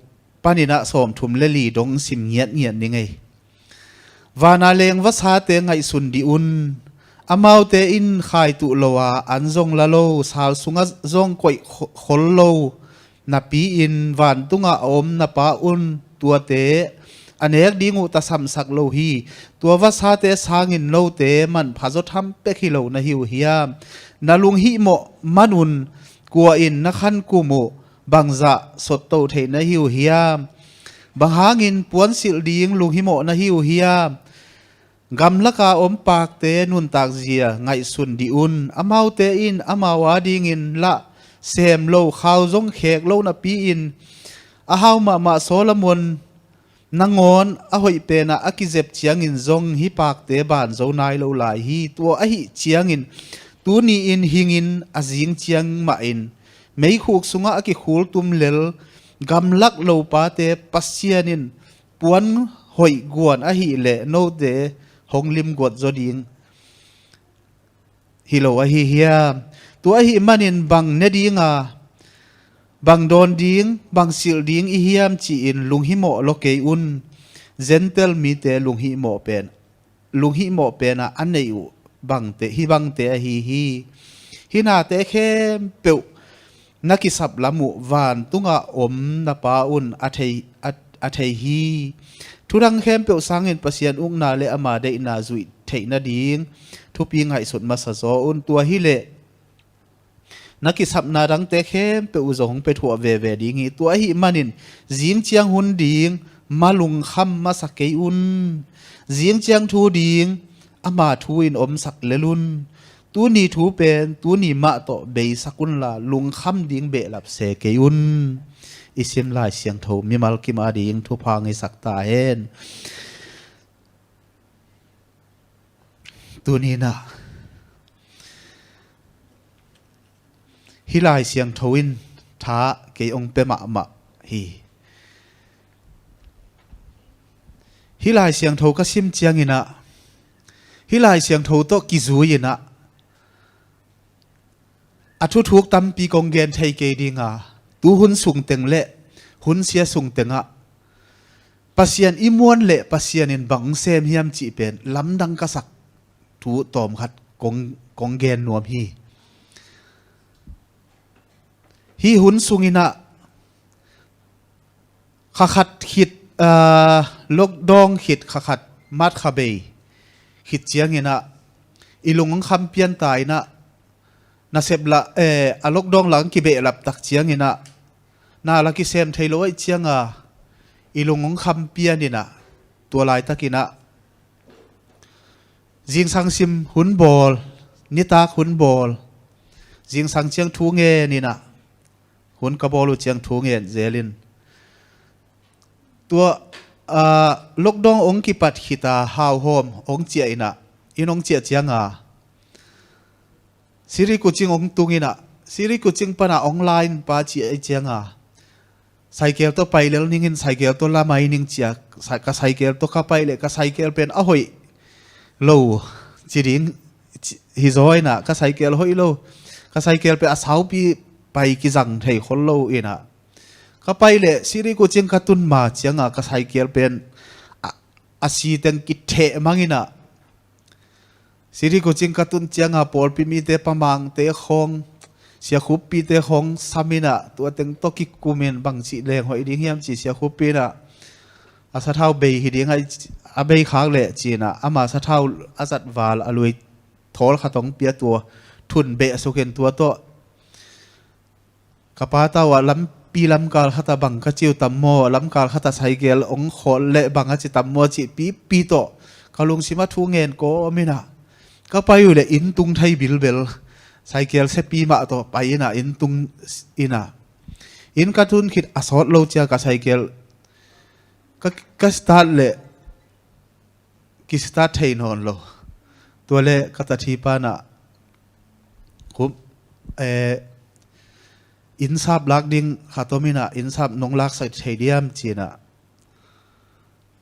paninah sawm thum le li dong sim ngiatngiat ni ngei. Vana leng vasate ngaihsun dih un. Amaute in khaituh lo a an zong la lo, sal sungah zong koih kho-, khol lo napi-in vantungah a om na Pa un tuate a nek ding uh tasamsak lo hi. Tua vasate sangin note manpha zaw tham pek hi lo na hi uh hiam? Na lunghihmawh man un kua in na khankum uh bangzah sotto theih na hi uh hiam? Bang hangin puan silh ding lunghimawh na hi uh hiam? Gamlaka om pakte nuntakzia ngaihsun dih un. Amaute in amau adingin lah sem lo khau zong khek lo napi-in a hau mahmah Solomon nangawn a hoih penah a kizep ciangin zong hih pakte ban zo nai lo lai hi. Tua ahih ciangin tuni-in hingin a zing ciang mahin meikhuk sungah a kikhul tum lel gamlak lopate Pasian in puan hoih guan ahih leh note hong limguat zaw ding hi lo ahi hiam? Tua ahih manin bang ne dinga, bang dawn ding, bang silh ding i hiam ci-in lunghimawh lo kei un. Gentile mite lunghimawh pen, lunghimawh penah a neih uh bangte, hih bangte ahi hi. Hih nate khempeuh na kisap lam uh vantungah om na Pa un a thei, a, a thei hi. Thudang khempeuh sangin Pasian ukna le ama deihna zuih theih nading thupi ngaihsut masa zaw un. Tua hileh na kisapna dangte khempeuh uh zong hong pia thuah veve ding hi. Tua ahih manin zing ciang hun ding ma lungkham masa kei un. Zing ciang thu ding ama thu in omsak lel un. Tuni thu pen tuni mah tawh beisak unla lungkham ding behlap se kei un. I sim Lai Siangtho mimal kim ading thupha ngeisak ta hen. Tuni-in ah hih Lai Siangtho in tha kei hong pia mahmah hi. Hih Lai Siangtho ka sim ciangin ah, hih Lai Siangtho tawh kizui-in ah a thuthuk tampi kong gen thei kei ding a, tu hun sung teng le hun sia sung tengah Pasian i muan le Pasian in bang sem hiam cih pen lamdang ka sak thu tawmkhat kong, kong gen nuam hi. Hih hun sungin ah kha khat khit, aa, lockdown khit, kha khat March kha bei khit ciangin ah i lung hong kham pian ta in ah, nasep lah, eh, a lockdown lah hong kibehlap tak ciangin ah na lah kisem thei lo ahih ciang a i lung hong kham pian in ah, tua laitakin ah zingsang sim hun bawl, nitak hun bawl, zingsang ciang thu ngen in ah, hun ka bawl uh ciang thu ngen zel in. Tua, aa, lockdown hong kipat khit a hauhawm hong ciah in ah, inn hong ciah ciang a Siri Kuching hong tung in ah, Siri Kuching pan a hong la in pa ci ahih ciang a, cycle tawh pai lel ning in, cycle tawh la mai ning ci a, sa-, ka cycle tawh ka pai leh ka cycle pen a hoih lo ci ding, ci, hi zaw in ah, ka cycle hoih lo, ka cycle pen a saupi pai kizang thei khol lo in ah, ka pai leh Siri Kuching ka tun ma ciang a ka cycle pen a, a si teng kitheh mang in ah, Siri Kuching ka tun ciang a pawlpi mite, pamangte khawng, siakhuppite khawng sam in ah, tua teng tawh kikum in bang cih leng hoih ding hiam ci, siakhup in ah a sathau bei hi ding a, a bei khak leh ci in ah, ama sathau a zat val a lui thawl khat hong pia, tua thun beh suk in tua tawh ka pa tau ah lampi lamkal khat ah bang ka ci uh tam maw, lamkal khat ah cycle hong khawl leh bang a ci tam maw cih pipi tawh ka lungsim ah thu ngen kawm in ah, ka pai uh leh inn tung thei bilbel, cycle siapi mah tawh pai in ah inn tung in ah, inn ka tun khit a sawt lo ciang ka cycle ka, ka start leh kistart thei nawn lo. Tua leh ka tathi pan ah, kum, eh, inn sap lak ding khat om in ah, inn sap nong laksak thei diam ci in ah,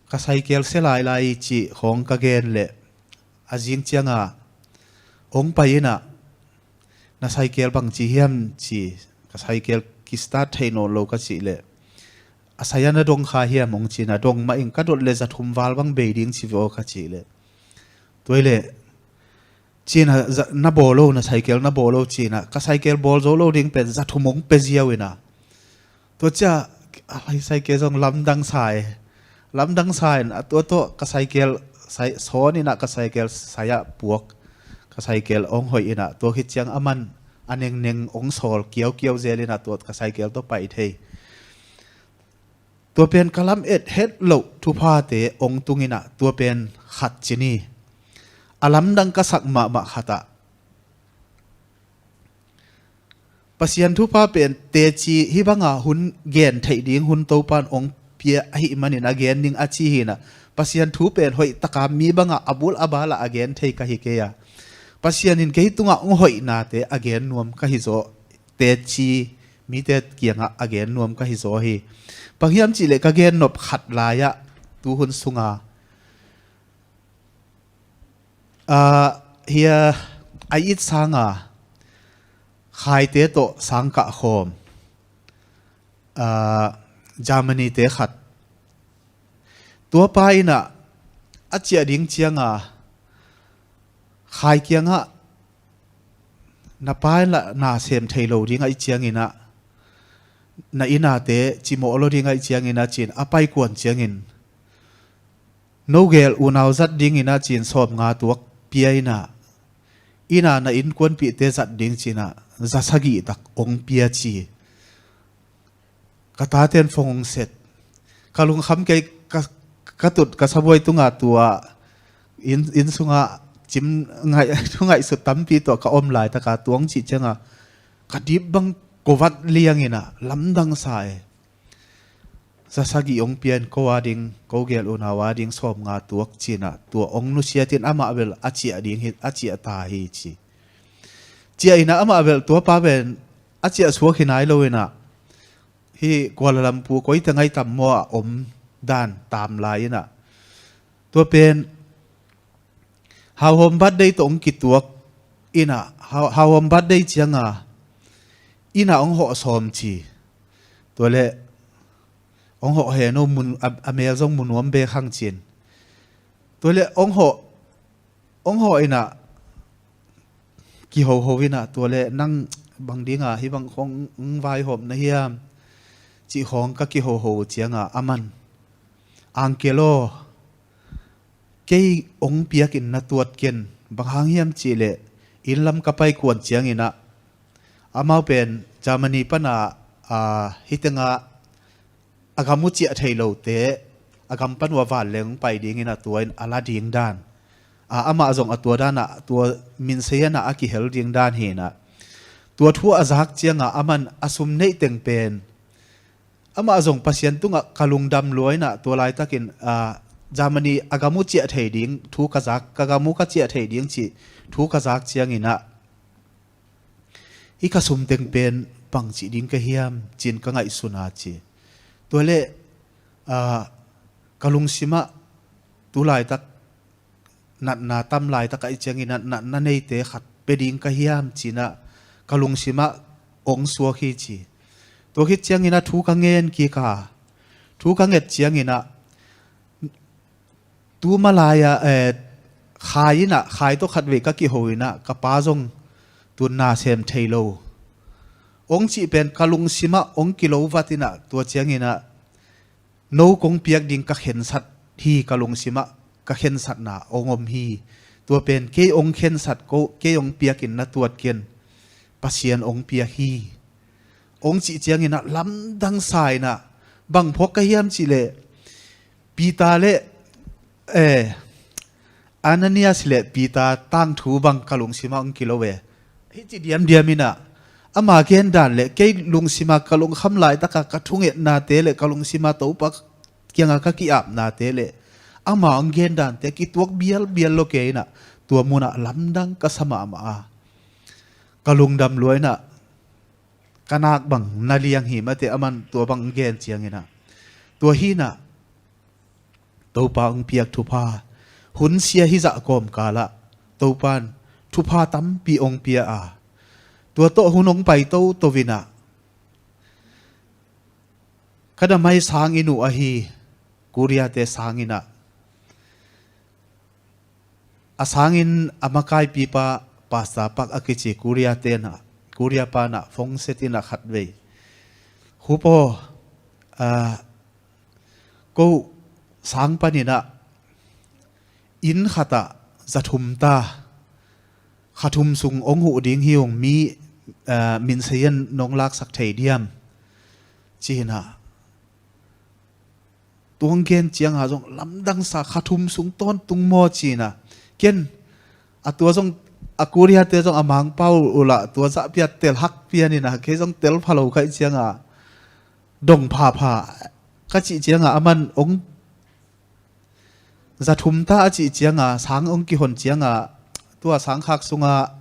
ka cycle sia lailai cih khawng ka gen leh, a zing ciang a hong pai in ah, na cycle bang ci hiam ci, ka cycle kistart thei nawn lo ka cih leh, a sai a na dong kha hiam hong ci in ah, dong mah ing, ka dot leh za thum val bang bei ding ci ve aw ka cih leh, tua hi leh ci in ah, za-, na bawl lo, na cycle na bawl lo ci in ah, ka cycle bawl zo lo ding pen za thum hong pia ziau in ah, tua ciang a lai cycle zong lamdang sa e. Lamdang sa in ah, tua tawh ka cycle sai, sawn in ah ka cycle sai ah puak, ka cycle hong hoih in ah, tua khit ciang a man a nengneng hong sawl kiaukiau zel in ah, tua ka cycle tawh pai thei. Tua pen ka lam-et het loh thuphate hong tung in ah, tua pen khat ci ni. A lamdang ka sak mahmah khat ah, Pasian thupha pen teci, hih bang a hun gen theih ding hun Topa in hong pia ahih manin a gen ding a ci hi in ah, Pasian thu pen hoih tak a mi bang a a bul a bal ah a gen thei ka hi kei a, Pasian in kei tungah hong hoihnate a gen nuam ka hi zaw, teci mite kiangah a gen nuam ka hi zaw hi. Bang hiam cih leh ka gen nop khat lai ah, tu hun sung a, ah, hia, a it sang a, Khaite tawh sangkah khawm, ah, Germany-te khat, tua pa in ah a ciah ding ciang a, Khai kiangah, na pa in lah na sem thei lo ding ahih ciangin ah, na innate cimawh lo ding ahih ciangin ah ci in a pai kuan ciangin, No gel unau zat dingin ah ci-in sawmnga tuak pia in ah, inn ah na innkuanpihte zat ding ci-in ah za sagih tak ong pia ci. Ka taten phone ong set. Ka lungkham kei, ka, ka tut ka sabuai tungah tua inn, inn sungah cim ngaih, thu ngaihsut tampi tawh ka om laitaka tua ong cih ciangah ka dip bang ko vat liangin ah lamdang sa e. Za sagih ong pia in ko a ding, ko gel unau a ding sawmnga tuak ci-in ah tua ong nusiatin amah bel a ciah ding hi, a ciah ta hi ci. Ciah in ah amah bel tua pa pen a ciah suak hi nai lo in ah hih Kuala Lumpur koite ngaih tam maw a om dan tam lai in ah tua pen Hau Hawm birthday tawh ong kituak in ah, Hau, Hau Hawm birthday cianga inn ah ong hawh sawm ci. Tua leh ong hawh hen o mun, a, a mel zong mu nuam bek hang ci-in. Tua leh ong hawh, ong hawh in ah kihoho in ah, tua leh nang bang dinga hih bang khong ong vaihawm na hiam cih khong ka kihoho cianga aman, Uncle aw, kei ong piakin na tuat ken, bang hang hiam cih leh inn lam ka pai kuan ciangin ah amau pen Germany pana, a, hih tengah a gam uh ciah thei lote a gam pan uh a vanleng ong pai dingin ah tua in a la ding dan, a, amah zong a tua dan ah tua Minseyan ah a kihel ding dan hi in ah, tua thu a zak cianga aman a sum neih teng pen amah zong Pasian tungah ka lungdam lua in ah tua laitakin, a, Germany a gam uh ciah thei ding thu ka zak, ka gam uh ka ciah thei ding cih thu ka zak ciangin ah hih ka sum teng pen bang cih ding ka hiam ci-in ka ngaihsun a ci. Tua leh, a, ka lungsimah tu laitak natna tam laitak ahih ciangin ah natna neite khat pia ding ka hiam ci-in ah ka lungsimah ong suak hi ci. Tua khit ciangin ah thu ka ngen kik a, thu ka nget ciangin ah tu malai ah, eh, Khai in ah, Khai tawh khatvei ka kiho in ah ka pa zong tun na sem thei lo ong cih pen ka lungsimah ong kilo vat in ah tua ciangin ah no kong piak ding ka khensat hi, ka lungsimah ka khensatna ong om hi. Tua pen kei ong khensat ko, kei ong piakin na tuat ken, Pasian ong piak hi ong cih ciangin ah lamdang sa in ah bang phuak ka hiam cih leh Peter le, eh, Ananias le Peter tangthu bang ka lungsimah ong kilo e. Hih ci diamdiam in ah ama gen dan le kei lungsima ka lungkham laitaka ka thungetnate le ka lungsima Topa kianga ka ki-apnate le ama ong gen dante kituak bialbial lo kei in ah tua munah lamdang ka sa mahmah a, ka lungdam lua in ah ka nak bang na liang hi mate, aman tua bang gen ciangin ah tua hi in ah Topa ong piak thupha, hun sia hizah kawmkalah Topan thupha tampi ong pia a, tua tawh hun ong pai toto in ah ka damai sanginn uh ahi Korea-te sanginn ah a sanginn a makaipipa Pastor Pak a kici Korea-te in ah, Korea pan ah phone set in ah khatvei, Hupaw, ah, ko sang panin ah inn khatah za thum ta, kha thum sung ong huh ding hi ung, mi, ah, Minseyan nong laksak thei diam? Ci-in ah tua ong gen cianga zong lamdang sa, kha thum sung tawntung maw ci-in ah. Ken a tua zong a Korea-te zong a Mangpau uh lah tua zahpiat tel hak pian in ah kei zong tel pha lo ka hih cianga dong phapha ka cih cianga aman ong za thum ta a cih cianga sang ong kihon cianga tua sangkhak sunga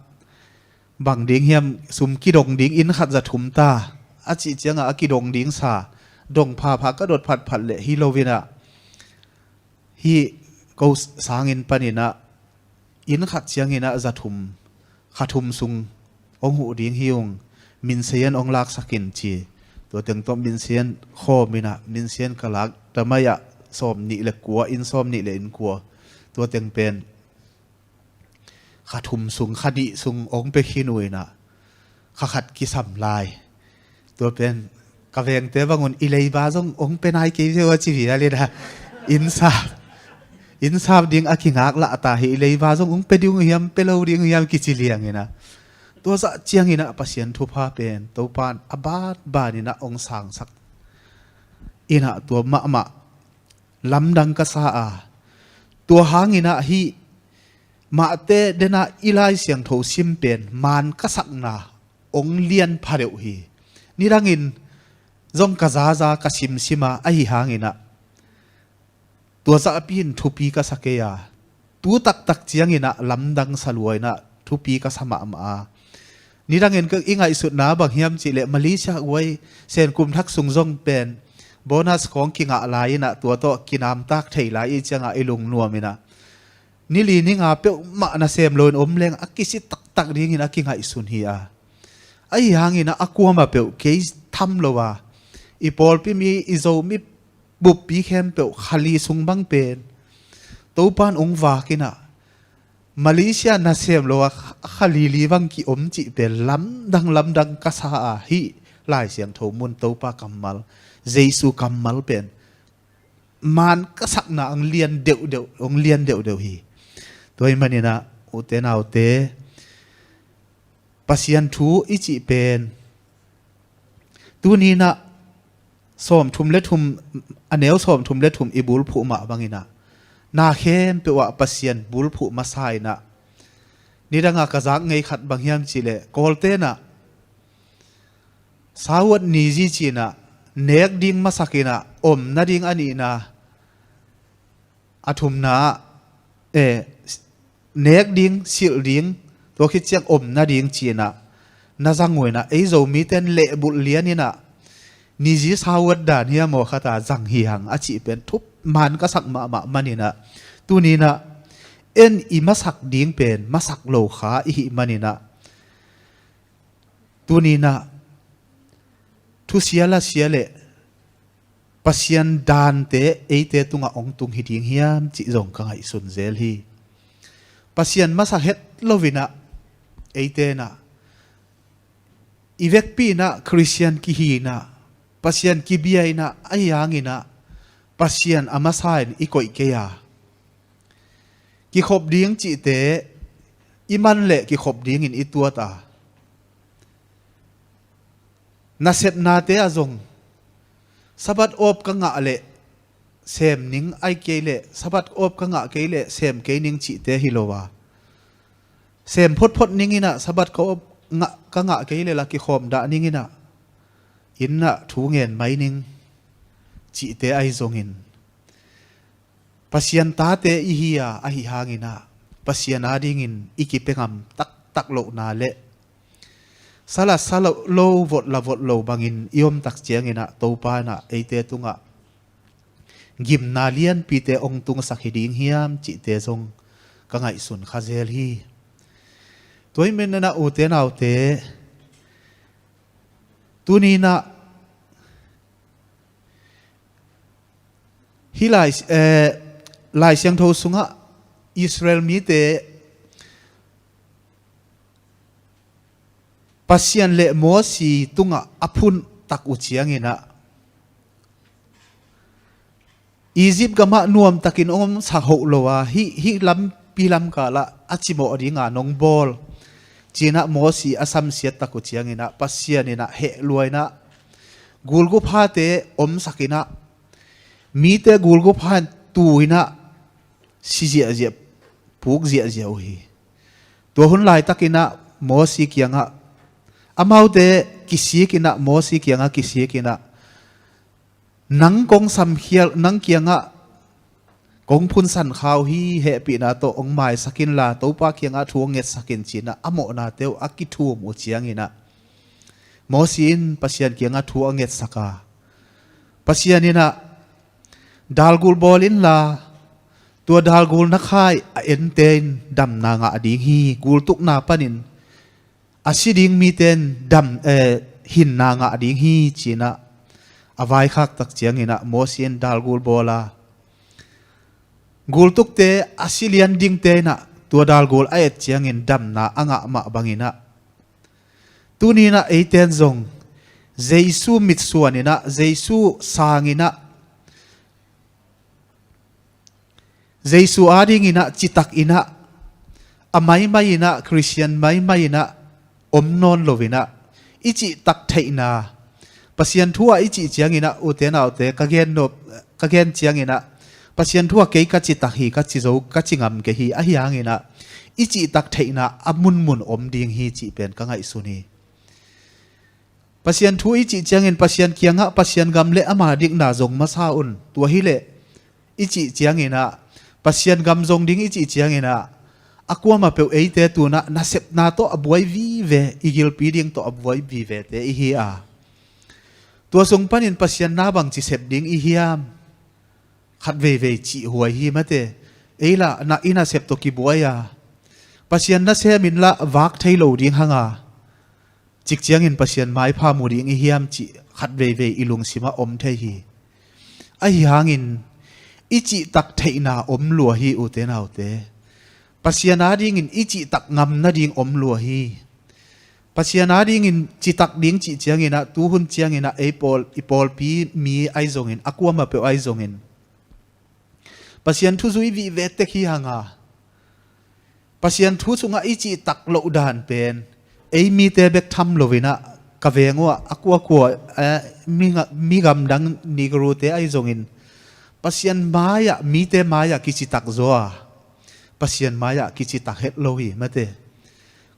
bang ding hiam, sum kidong ding inn khat za thum ta a cih cianga a kidong ding sa, dong phapha ka dot phatphat leh hi lo in ah hih ko sanginn panin ah inn khat ciangin ah za thum, kha thum sung ong huh ding hi ung, Minseyan ong laksak in ci. Tua teng tawh Minseyan khawm in ah Minseyan ka lak, damai ah sawm nih le kua, inn sawm nih le inn kua, tua teng pen kha thum sung, kha nih sung ong pia khin uh in ah kha khat kisam lai. Tua pen ka vengte bang un i leiba zong ong pia nai kei ve ua ci vial in ah inn sa, Inn sap ding a kingak lah ta hi, leiba zong ong pe ding uh hiam, pe lo ding uh hiam kici liang inah, tua zah ciang inah Pasian thupha pen Topa in a banban inah ong sangsak inah, tua mahmah lamdang ka sa a, tua hang inah hih Mate dena i Lai Siangtho sim pen maan ka sakna ong lian pha deuh hi. Nidangin zong ka zaza ka simsim a, ahi hang inah tua zahpi in thupi ka sa kei a, tu taktak ciang inah lamdang sa lua inah thupi ka sa mahmah a. Nidangin ka i ngaihsutna bang hiam cih leh, Malaysia uai, Sen kum thak sung zong pen bonus khawng kingah lai inah, tua tawh kinamtak thei lai i ciang a i lungnuam inah, ni li ni nga peuhmah nasem lo in om leng a kisi taktak ding in a kingaihsun hi a. Ahi hang inah a kuamah peuh kei tham lo a, i pawlpi mi, i Zomi buppi khempeuh kha li sung bang pen Topa in ong vak inah, Malaysia nasem lo a kha, kha li li bang ki om cih pen lamdang lamdang ka sa a, hih Lai Siangtho mun Topa kammal, Jesu kammal pen maan ka sakna ong lian deuhdeuh, ong lian deuhdeuh hi. Tua ahih man inah ute naute, Pasian thu i cih pen tuni inah sawmthum le thum, a neu sawmthum le thum i bulphuh mah bang inah, na khempeuh ah Pasian bulphuh masa inah, nidang a ka zak ngei khat bang hiam cih leh, Kawlte inah Sahuat ni zi ci inah, nek ding masak inah, om nading a nihna, a thumna ah, eh, nek ding, silh ding, tua khit ciang om nading ci inah na zang uh inah, ei Zomite in lehbulh lian inah, ni zi Sahuat dan hiam aw khat a zang hi hang a cih pen thupi maan ka sak mahmah man inah, tuni inah en i masak ding pen masak lo kha i hih man inah, tuni inah thusia lasia le Pasian dante eite tungah ong tung hi ding hiam cih zong ka ngaihsun zel hi. Pasian masak het lo inah eite inah, i vekpi inah Khristian kihi inah, Pasian kibia inah, ahi hang inah Pasian a masa in i koih kei a, kikhop ding cihte i man leh kikhop dingin i tuat a, nasepnate ah zong Sabbath awp ka ngah leh sem ning, ahih kei leh Sabbath awp ka ngah kei leh sem kei ning cihte hi lo a, sem photphot ning inah, Sabbath ka awp ngah, ka ngah kei leh la kikhawm dah ning inah, inn ah thu ngen mai ning cihte ahi zongin, Pasian tate i hi a, ahi hang inah Pasian adingin i kipia ngam taktak lohna le sala sa lo, lo, vot la vot lo bangin i om tak ciang inah Topa inah eite tungah gimna lianpite ong tungsak hi ding hiam cihte zong ka ngaihsun kha zel hi. Tua ahih man inah ute naute, tuni inah hih Lai, eh, Lai Siangtho sungah Israel mite Pasian le Mosi tungah a phun tak uh ciang inah, Egypt gamah nuamtakin ong omsak hoh lo a, hih, hih lampi lamkal ah a cimawh dinga nong bawl ci inah Mosi a samsiat tak uh ciang inah, Pasian inah heh lua inah gulguphate omsak inah, mite gulgupha in tu inah si ziahziah, puk ziahziah uh hi. Tua hun laitak inah Mosi kiangah, amaute kisik inah, Mosi kiangah kisik inah, nang kong samkhial, nang kiangah kong phunsan kha uh hi, hehpihna tawh ong maisak inla Topa kiangah thu ong ngetsak in ci inah a mawhnate uh a kithum uh ciang inah, Mosi in Pasian kiangah thu a ngetsak a, Pasian inah, dalgul bawl inla, tua dalgul na khai a ente in damna ngah ding hi, gultukna panin a si ding mite in dam, eh, hinna ngah ding hi ci inah a vaikhak tak ciang inah Mosi in dalgul bawl a, gultukte, a si lian dingte inah tua dalgul a et ciangin damna a ngah mah bang inah, tuni inah eite in zong Jesu mitsuan inah, Jesu sang inah, Jesu adingin ah citak in ah, a maimai in ah, Khristian maimai in ah om nawn lo in ah, i cihtak theihna, Pasian thu ah i cih ciangin ah, ute naute, ka gen nop, ka gen ciangin ah, Pasian thu ah kei ka citak hi, ka ci zo, ka ci ngam kei hi, ahi hangin ah i cihtak theihna a munmun om ding hi cih pen ka ngaihsun hi. Pasian thu i cih ciangin Pasian kiangah Pasian gam le ama dikna zong masa un. Tua hileh i cih ciangin ah, Pasian gam zong ding i cih ciangin ah, a kuamah peuh eite tu-in ah nasepna tawh a buai vive, i gilpi ding tawh a buai vivete i hi a, tua sung panin Pasian na bangci sep ding i hiam? Khat veivei cih huai hi mate. Ei lah na, i nasep tawh kibuai a, Pasian nasem in lah vak thei lo ding hang a, cik ciangin Pasian maipha mu ding i hiam cih khat veivei i lungsimah om thei hi. Ahi hangin i cihtak theihna om lua hi, ute naute. Pasian adingin i cihtak ngam nading om lua hi. Pasian adingin citak ding cih ciangin ah, tuhun ciangin ah ei pawl, i pawlpi mi ahi zongin, a kuamah peuh ahi zongin, Pasian thu zui vive tek hi hang a, Pasian thu sungah i cihtak loh dan pen ei mite bek tham lo in ah, ka veng uh ah a kuakua, eh, mi nga-, mi gamdang Negrote ahi zongin Pasian mai-ah, mite mai-ah kicitak zaw a, Pasian mai-ah kicitak het lo hi mate.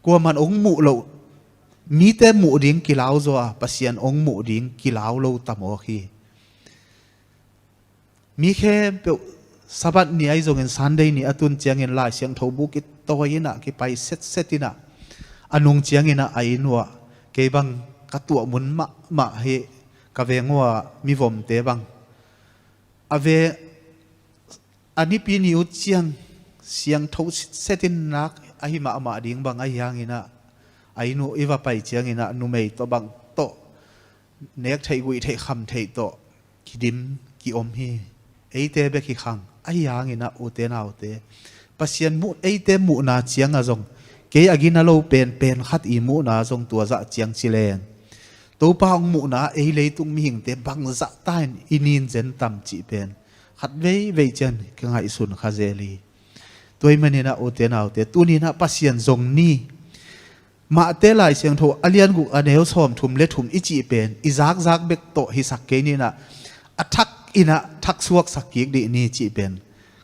Kuaman hong muh loh, mite muh ding kilau zaw a, Pasian hong muh ding kilau lo ta mawk hi. Mi khempeuh Sabbath ni ahi zongin Sunday ni a tun ciangin Lai Siangtho bu kitawi in ah, kipai setset in ah, a nung ciangin ah a inn uh ah, kei bang ka tuah mun mahmah hi, ka veng uh ah mivomte bang a ve, a nipi ni uh ciang siangtho setset in nak ahi mahmah ding bang ahi hangin ah, a inn uh i va pai ciangin ah numei tawh bang tawh nek theih, guih theih, kham theih tawh kidim kiom hi. Eite bek hi khang. Ahi hangin ah, ute naute, Pasian muh, eite muhna ciang ah zong, kei a gina lo pen, pen khat i muhna zong tua zah ciang ci leng, Topa hong muhna ei leitung mihingte bangzah ta in i nin zen tam cih pen khat veivei ciang ka ngaihsun kha zel hi. Tua ahih manin ah, ute naute, tuni in ah Pasian zong ni. Mate Lai Siangtho a lian guk, a neu sawmthum le thum i cih pen i zakzak bek tawh hisak kei ni in ah, a thak in ah thak suaksak kik dih ni cih pen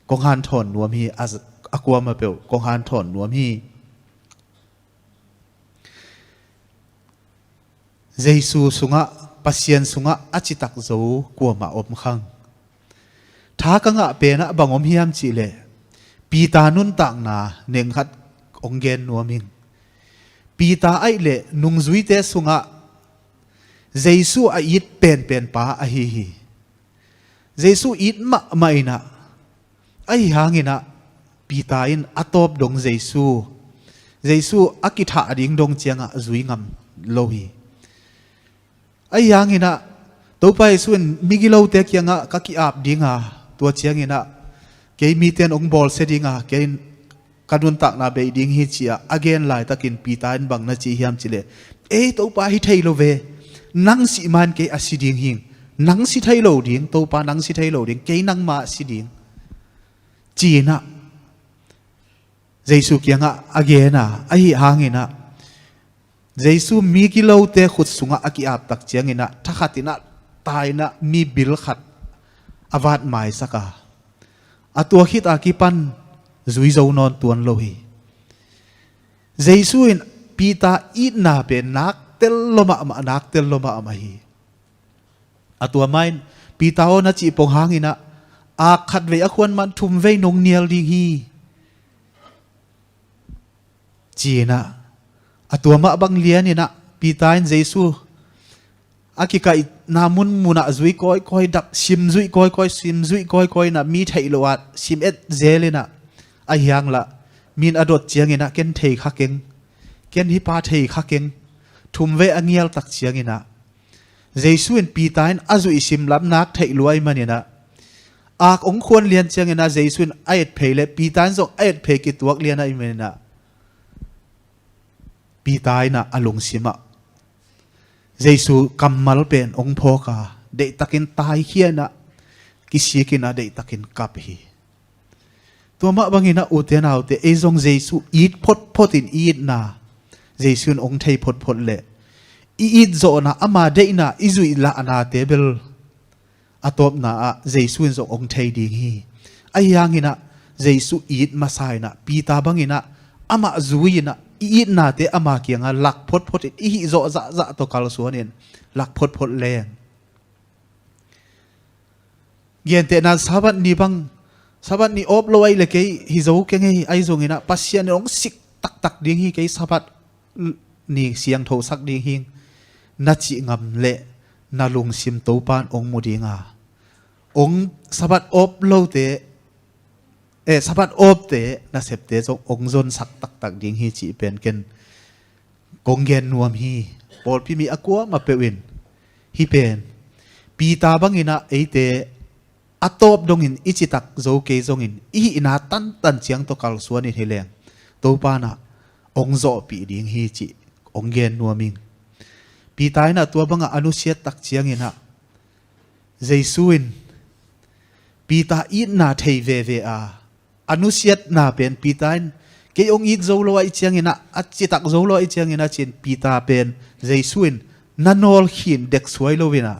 kong hanthawn nuam hi. A, a kuamah peuh kong hanthawn nuam hi. Jesu sungah, Pasian sungah a citak zo kuamah om khang. Tha ka ngah pen ah bang om hiam cih leh, Peter nuntakna neng khat hong gen nuam ing. Peter ahih leh nungzuite sungah Jesu a it penpen pa ahi hi. Jesu it mahmah in ah, ahi hangin ah Peter in a tawp dong Jesu, Jesu a kithah ding dong ciang ah zui ngam lo hi. Ahi hangin ah, Topa Jesu in migilote kiangah ka ki-ap ding a, tua ciangin ah kei mite in hong bawlsia ding a, kei in ka nuntakna bei ding hi ci-a a gen laitakin Peter in bang na ci hiam cih leh, ei Topa, hi thei lo ve, nang sih ma-in kei a si ding hing, nang si thei lo ding, Topa, nang si thei lo ding, kei nangmah a si ding, ci-in ah Jesu kiangah a gen a, ahi hangin ah Jesu migilote khut sungah a ki-ap tak ciangin ah, thakhat in ah, tai in ah, mi bil khat a vat maisak a, a tua khit a kipan zui zo nawn tuan lo hi. Jesu in Peter itna pen nak tel lo mahmah, nak tel lo mahmah hi. A tua ma-in, Peter aw, na cih pong hangin ah, ak khat vei a khuan ma-in thum vei nong nial ding hi, ci-in ah, a tua mah bang lian in ah, Peter in Jesu a kikaihna munmun ah zui kawikawi, dap, sim zuih kawikawi, sim zuih kawikawi in ah, mi theih loh ah sim et zel in ah, ahi hang lah, mi in a dot ciangin ah, ken thei kha keng, ken hih pa thei kha keng, thum vei a nial tak ciangin ah, Jesu in Peter in a zuih sim lam nak theih lua ahih manin ah, ak hong khuan lian ciangin ah, Jesu in a et phei leh Peter in zong a et phei kituak lian ahih manin ah, Peter in ah a lungsim ah Jesu kammal pen hong phawk a, deihtakin taikhia in ah, kisik in ah, deihtakin kap hi. Tua mah bangin ah, ute naute, ei zong Jesu it photphot in i itna Jesu in hong thei photphot leh i itzawhna, ama deihna i zuih lahnate bel a tawpna ah Jesu in zong hong thei ding hi. Ahi hangin ah Jesu it masa in ah, Peter bangin ah amah zui in ah, i itnate ama kiangah lak photphot in, i hih zawh zahzah tawh kalsuan in lak photphot leng. Gentehna, Sabbath ni bang, Sabbath ni awp lo ahih leh kei hi zo keng ei, ahi zongin ah Pasian in hong sik taktak ding hi, kei Sabbath ni siangthosak ding hi, na cih ngam leh na lungsim Topa in hong mu ding a, hong Sabbath awp lote, eh, Sabbath awpte nasepte zong hong zonsak taktak ding hi cih pen ken kong gen nuam hi. Pawlpi mi a kuamah peuh in hih pen Peter bangin ah eite a tawp dongin i citak zo kei zongin, i hihna tantan ciang tawh kalsuan in hi leng, Topa in ah hong zawhpih ding hi cih kong gen nuam ing. Peter in ah tua bangah a nusiat tak ciangin ah, Jesu in Peter itna thei veve a, a nusiatna pen Peter in kei hong it zo lo ahih ciangin ah, a citak zo lo ahih ciangin ah ci-in Peter pen Jesu in na nawl khin dek suai lo in ah,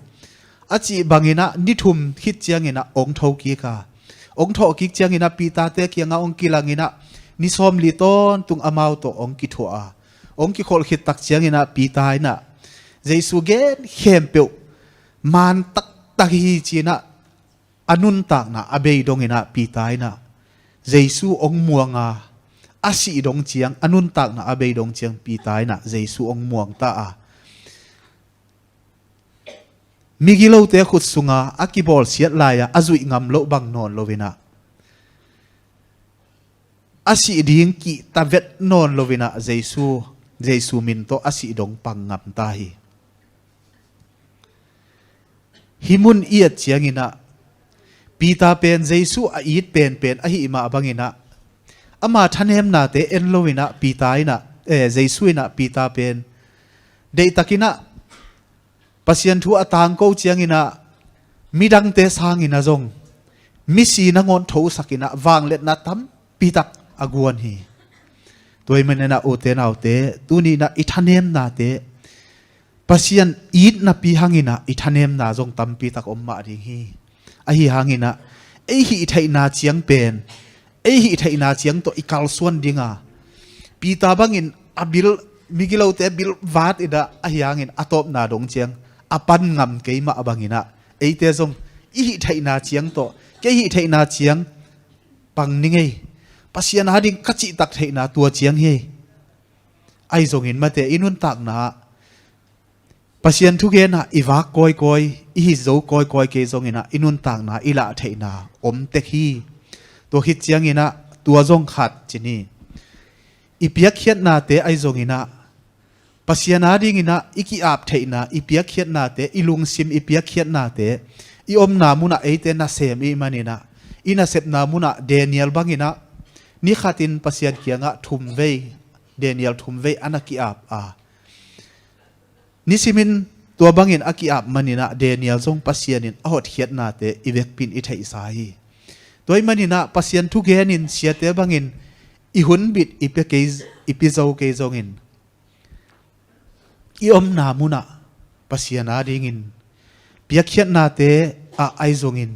a cih bangin ah ni thum khit ciangin ah hong thokik a, hong thawhkik ciangin ah Peter-te kiangah hong kilang in ah ni sawmli tawntung amau tawh hong kithuah a, hong kikholh khit tak ciangin ah Peter in ah Jesu gen khempeuh maan taktak hi ci-in ah a nuntakna a bei dongin ah Peter in ah Jesu hong muang a, a sih dong ciang, a nuntakna a bei dong ciang Peter in ah Jesu hong muang ta a, migilote khut sunga a kibawlsiat lai-a a zuih ngam loh bang nawn lo in ah, a sih ding kihta vet nawn lo in ah Jesu, Jesu min tawh a sih dong pang ngam ta hi. Hih mun i et ciangin ah Peter pen Jesu a it penpen ahih mah bangin ah, ama thanemnate en lo in ah Peter in ah, eh, Jesu in ah Peter pen deihtakin ah Pasian thu a tangko ciangin ah midangte sangin ah zong misi nangawn thosak in ah vangliatna tampi tak a guan hi. Tua ahih manin ah, ute naute, tuni in ah i thanemnate Pasian it napi hangin ah i thanemna zong tampi tak om mah ding hi. Ahi hangin ah ei hih theihna ciang pen, ei hih theihna ciang tawh i kalsuan ding a, Peter bangin a bil, migilote bil vat in ah, ahi hangin a tawpna dong ciang a pan ngam kei mah bangin ah, eite zong i hih theihna ciang tawh, kei hih theihna ciang pang ning ei, Pasian ading ka cihtak theihna tua ciang hi ei. Ahi zongin mate, i nuntakna ah Pasian thugen ah i vak kawikawi, i hih zo kawikawi kei zongin ah i nuntakna i lah theihna om tek hi. Tua khit ciangin ah tua zong khat ci ni. I piakkhiatnate ahi zongin ah Pasian adingin ah i ki-ap theihna, i piakkhiatnate, i lungsim i piakkhiatnate, i omna munah eite nasem i hih manin ah, i nasepna munah Daniel bangin ah ni khatin Pasian kiangah thum vei, Daniel thum vei a na ki-ap a, nisimin tua bangin a ki-ap manin ah Daniel zong Pasian in a hotkhiatnate i vekpi in i theihsa hi. Tua ahih manin ah Pasian thugen in siate bangin i hunbit i pia kei, i pia zo kei zongin, i omna munah Pasian adingin, piakkhiatnate ah ahi zongin,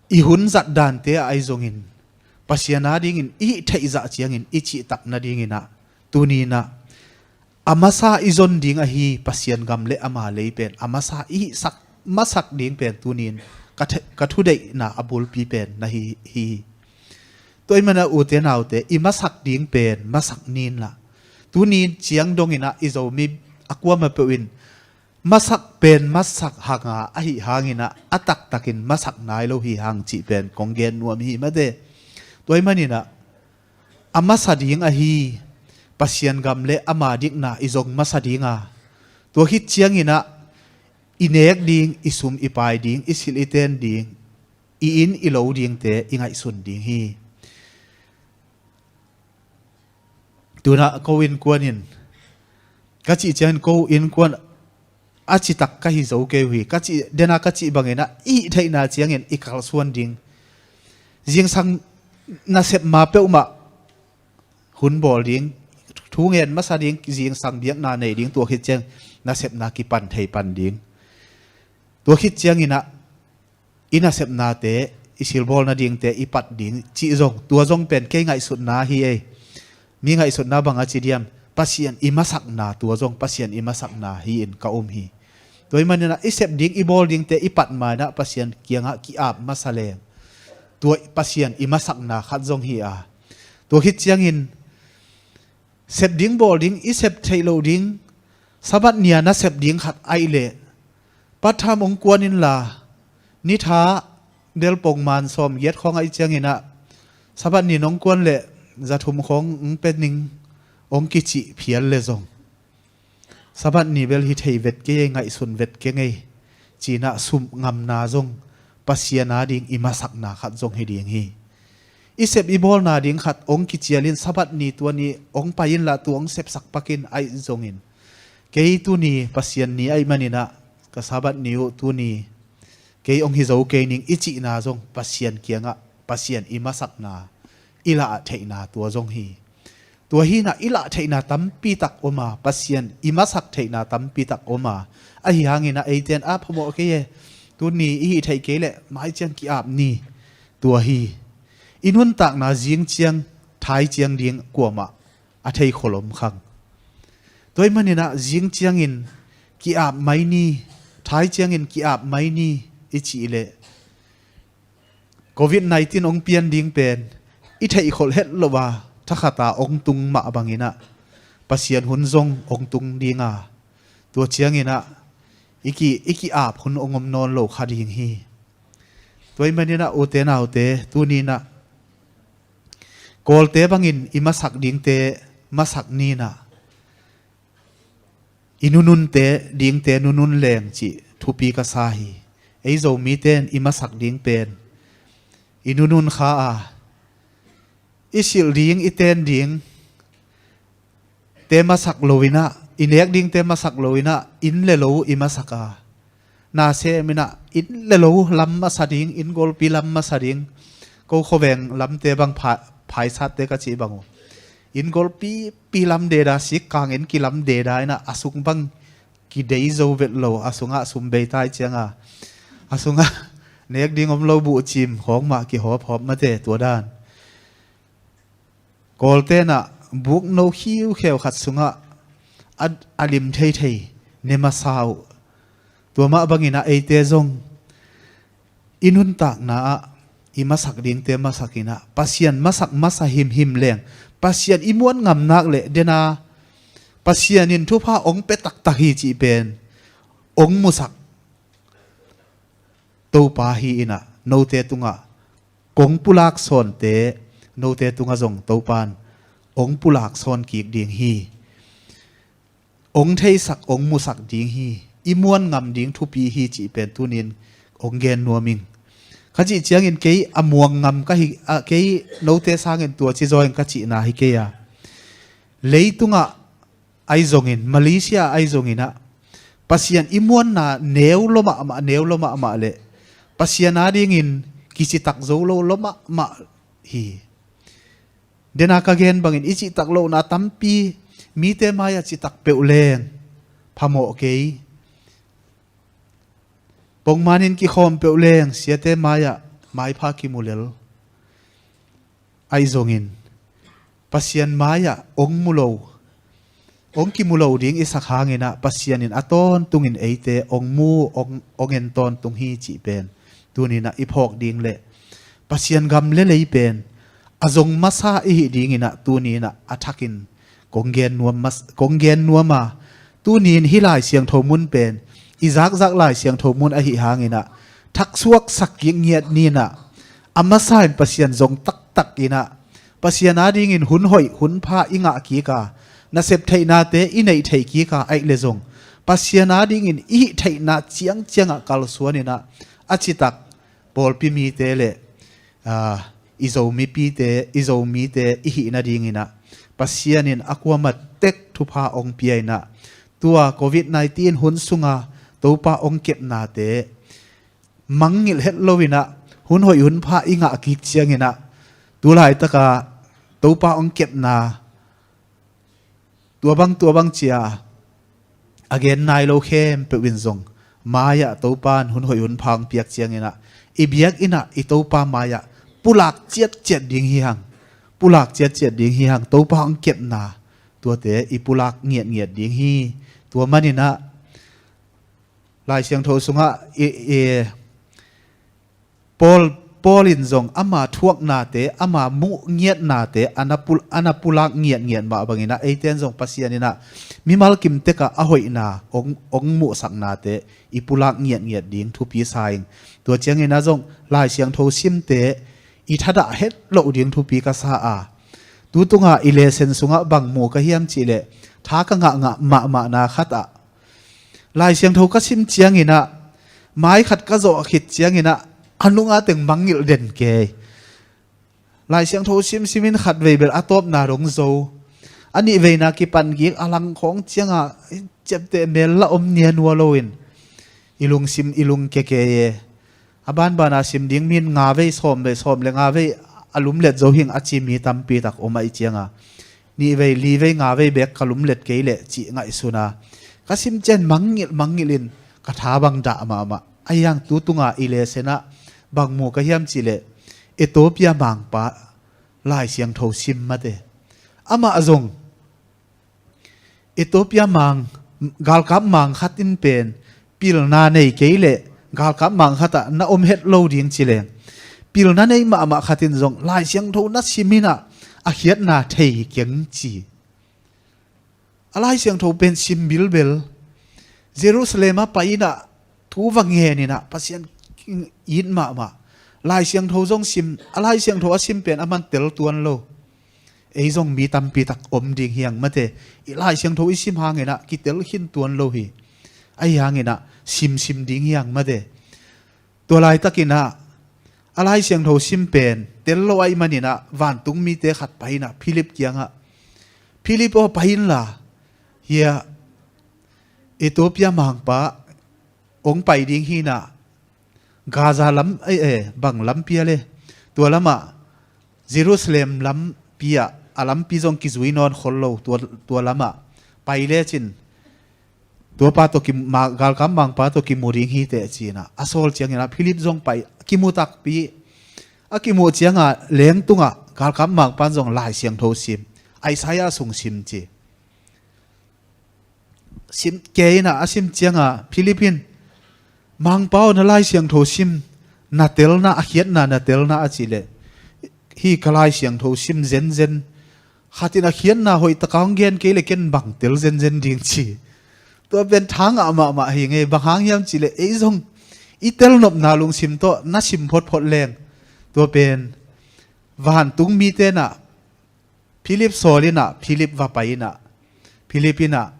i hun zatdante ah ahi zongin, Pasian adingin i hih theih zah ciangin i cihtak nadingin ah, tuni in ah a masa i zon ding ahi Pasian gam le ama lei pen a masa i hihsak masak ding pen tuni in ka the-, ka thudeihna a bulpi pen na hi hi. Tua ahih manin ah, ute naute, i masak ding pen masak ni in la, tuni in ciang dongin ah i Zomi a kuamah peuh in masak pen masak hang a, ahih hangin ah a taktakin masak nai lo hi hang cih pen kong gen nuam hi mate. Tua ahih manin ah a masa ding ahi Pasian gam le ama dikna i zong masa ding a, tua khit ciangin ah i nek ding, i sum i pai ding, i silh i ten ding, i inn i lo dingte i ngaihsun ding hi. Tunah ko innkuan in, ka cih ciangin ko innkuan a citak ka hi zo kei uh hi. Ka cih, dena ka cih bangin ah i hih theihna ciangin i kalsuan ding. Zingsang nasep ma peuhmah hun bawl ding, thu ngen masa ding, zingsang biakna nei ding, tua khit ciang nasepna kipan thei pan ding. Tua khit cianginah i nasepnate, i silbawl nadingte i pat ding cih zong, tua zong pen kei ngaihsutna hi ei. Mi ngaihsutna bang a ci diam, Pasian i masakna, tua zong Pasian i masakna hi-in ka um hi. Tua ahih maninah i sep ding i bawl dingte i pat mainah Pasian kiangah ki-ap masa leng, tua Pasian i masakna khat zong hi a. Tua khit ciangin sep ding bawl ding i sep theih loh ding, Sabbath ni-a na sep ding khat ahih leh, part time hong kuan inla, nitha bel pongman sawmgiat khawng ahih cianginah Sabbath ni nong kuan leh za thum khawng hong pia ning hong kicih phial le zong, Sabbath ni bel hi thei vet kei ei, ngaihsun vet kei ngei, cinah sumh ngamna zong Pasian ading i masakna khat zong hi ding hi. I sep i bawlna ding khat hong kicialin Sabbath ni tua ni hong pai inla tua hong sepsak pakin ahih zongin, kei tuni Pasian ni ahih maninah ka Sabbath ni uh tuni kei hong hi zo kei ning i cihna zong Pasian kiangah Pasian i masakna, i lah theihna tua zong hi. Tua hinah i lah theihna tampi tak om a, Pasian i masak theihna tampi tak om a, ahi hanginah eite in a phamawh kei e, tuni i hih theih kei leh mai ciang ki-ap ni, tua hi. I nuntakna zing ciang thai ciang ding kuamah a thei kholom khang. Tua ahih maninah zing ciangin ki-ap mai ni, thai ciangin ki-ap mai ni i cih leh, covid nineteen hong pian ding pen i theihkholh het loh a, thakhata hong tung mah banginah Pasian hun zong hong tung ding a, tua cianginah i ki, i ki-ap hun hong om nawn lo kha ding hi. Tua ahih maninah ute naute, tuninah Kawlte bangin i masak dingte masak ninah, i nununte dingte nunun leng cih thupi ka sa hi. Ei Zomite in i masak ding pen i nunun kha a, i silh ding, i ten ding te masak loinah, i nek dingte masak loinah, inn le lo i masak a, na seminah inn le lo lam masa ding, inn golpi lam masa ding. Ko khuaveng lamte bang pha-, phaisatte ka cih bang uh, inn golpipi lam deda, sikkang inn kilam deda inah a sung bang kidei zo vet lo, a sungah sum bei tai cianga, a sungah nek ding om lo, buhcim khawng mah kihawphawp mate, tua dan. Kawltenah bukno khiukheu khat sungah a, a lim theithei ne masa uh. Tua mah banginah eite zong i nuntakna ah i masak dingte masakinah, Pasian masak masa himhim leng, Pasian i muan ngam nak leh dena Pasian in thupha hong pia taktak hi cih pen hong musak Topa hi inah, note tungah kong pulak sawnte, note tungah zong Topa in hong pulak sawn kik ding hi. Hong theisak, hong musak ding hi. I muan ngam ding thupi hi cih pen tunin hong gen nuam ing. Ka cih ciangin kei a muang ngam ka hi, a, kei note sangin tua ci zaw ing ka cihna hi kei a. Leitungah ahi zongin, Malaysia ahi zonginah, Pasian i muanna neu lo mahmah, neu lo mahmah leh Pasian adingin kicitak zo lo, lo mahmah hi. Dena ka gen bangin i cihtak lohna tampi, mite mai-ah citak peuh leng phamawh kei. Pongmanin kikhawm peuh leng siate mai-ah maipha kimulel. Ahi zongin Pasian mai-ah hong mu lo, hong kimu lo ding i sak hanginah Pasian in a tawntungin eite hong mu, hong, hong en tawntung hi cih pen tuninah i phawk ding leh Pasian gam le lei pen a zong masa i hih dinginah tuninah a thakin kong gen nuam mas-, kong gen nuam a, tunin hih Lai Siangtho mun pen i zakzak Lai Siangtho mun ahi hanginah thaksuaksak kik ngiat ninah, a masa in Pasian zong taktak inah, Pasian adingin hun hoih hun pha i ngah kik a, nasep theihnate i neih thei kik a, aih le zong Pasian adingin i hih theihna ciangciangah kalsuan inah, a citak pawlpi mite le, aa, i Zomipite, i Zomite i hih nadinginah Pasian in a kuamah tek thupha hong pia inah, tua covid nineteen hun sunga Topa hong kepnate mangngilh het loinah, hun hoih hun pha i ngah kik cianginah, tu laitaka Topa hong kepna, tua bang tua bang cia a gen nai lo khempeuh in zong, mai-ah Topa in hun hoih hun pha hong piak cianginah, i biakinnah i Topa mai-ah pulak ciatciat ding hi hang. Pulak ciatciat ding hi hang. Topa hong kepna, tuate i pulak ngiatngiat ding hi. Tua maninah Lai Siangtho sungah i, i, Paul, Paul in zong ama thuaknate, ama muh ngiatnate a na pul-, a na pulak ngiatngiat mah banginah, eite in zong Pasian innah mimal kim tekah a hoihna hong, hong muhsaknate i pulak ngiatngiat ding thupi sa ing. Tua cianginah zong Lai Siangtho simte i thadah het loh ding thupi ka sa a, tu tunga i lesson sungah bang mu ka hiam cihleh, tha ka ngahngah mahmahna khatah Lai Siangtho ka sim cianginah, mai khat ka zawh khit cianginah, a nunga teng mangngilh den kei. Lai Siangtho simsimin khatvei bel a tawpna dong zo. A nihveina kipan gik a langkhawng cianga, ciapteh mel la om nianua loin i lungsim i lungke kei e. A banbana sim ding min nga vei, sawm vei, sawm le nga vei a lumlet zo hing a ci mi tampi tak om ahih cianga, nihvei, livei, ngavei bek ka lumlet kei leh cih ngaihsuna ka sim cian mangngilh mangngilhin ka tha bang dah mahmah. Ahi hang tu tunga i lesson ah bang mu ka hiam cihleh, Ethiopia mangpa Lai Siangtho sim mate. Amah zong Ethiopia mang, galkap mang khat in pen pilna nei kei leh galkap mang khatah na om het lo ding cileng, pilna nei mahmah khat in zong Lai Siangtho na sim innah a khiatna thei keng ci. A Lai Siangtho pen sim bilbel, Jerusalem ah pai innah thu va ngen innah Pasian it mahmah. Lai Siangtho zong sim, a Lai Siangtho a sim pen a man tel tuan lo. Ei zong mi tampi tak om ding hi hang mate. I Lai Siangtho i sim hanginah kitel khin tuan lo hi. Ahi hanginah simsim ding hi hang mate. Tua laitakinah a Lai Siangtho sim pen tel lo ahih maninah vantung mite khat pai innah Philip kiangah, Philip aw, pai inla, hia Ethiopia mangpa hong pai ding hinah, Gaza lam, eh, eh, bang lampi a le, tua lamah Jerusalem lampi ah, a lampi zong kizui nawn khol lo, tua, tua lamah pai lecin tuapa tawh ki-, ma-, galkap mangpa tawh kimu ding hiteh cinah a sawl cianginah Philip zong pai, kimu takpi. A kimuh cianga lengtungah galkap mangpan zong Lai Siangtho sim, Isaiah sung sim ci. Sim kei innah a sim cianga Philip in, Mangpa aw, na Lai Siangtho sim, na telna, a khiatna na telna a cihleh, hi ka Lai Siangtho sim zenzen, khatin a khiatna hoihtaka hong gen kei le ken bang tel zenzen ding ci. Tua pen tha ngah mahmah hi ngei, bang hang hiam cihleh ei zong i telnopna lungsim tawh na sim photphot leng, tua pen vantung mite innah Philip sawl innah Philip va pai innah, Philip innah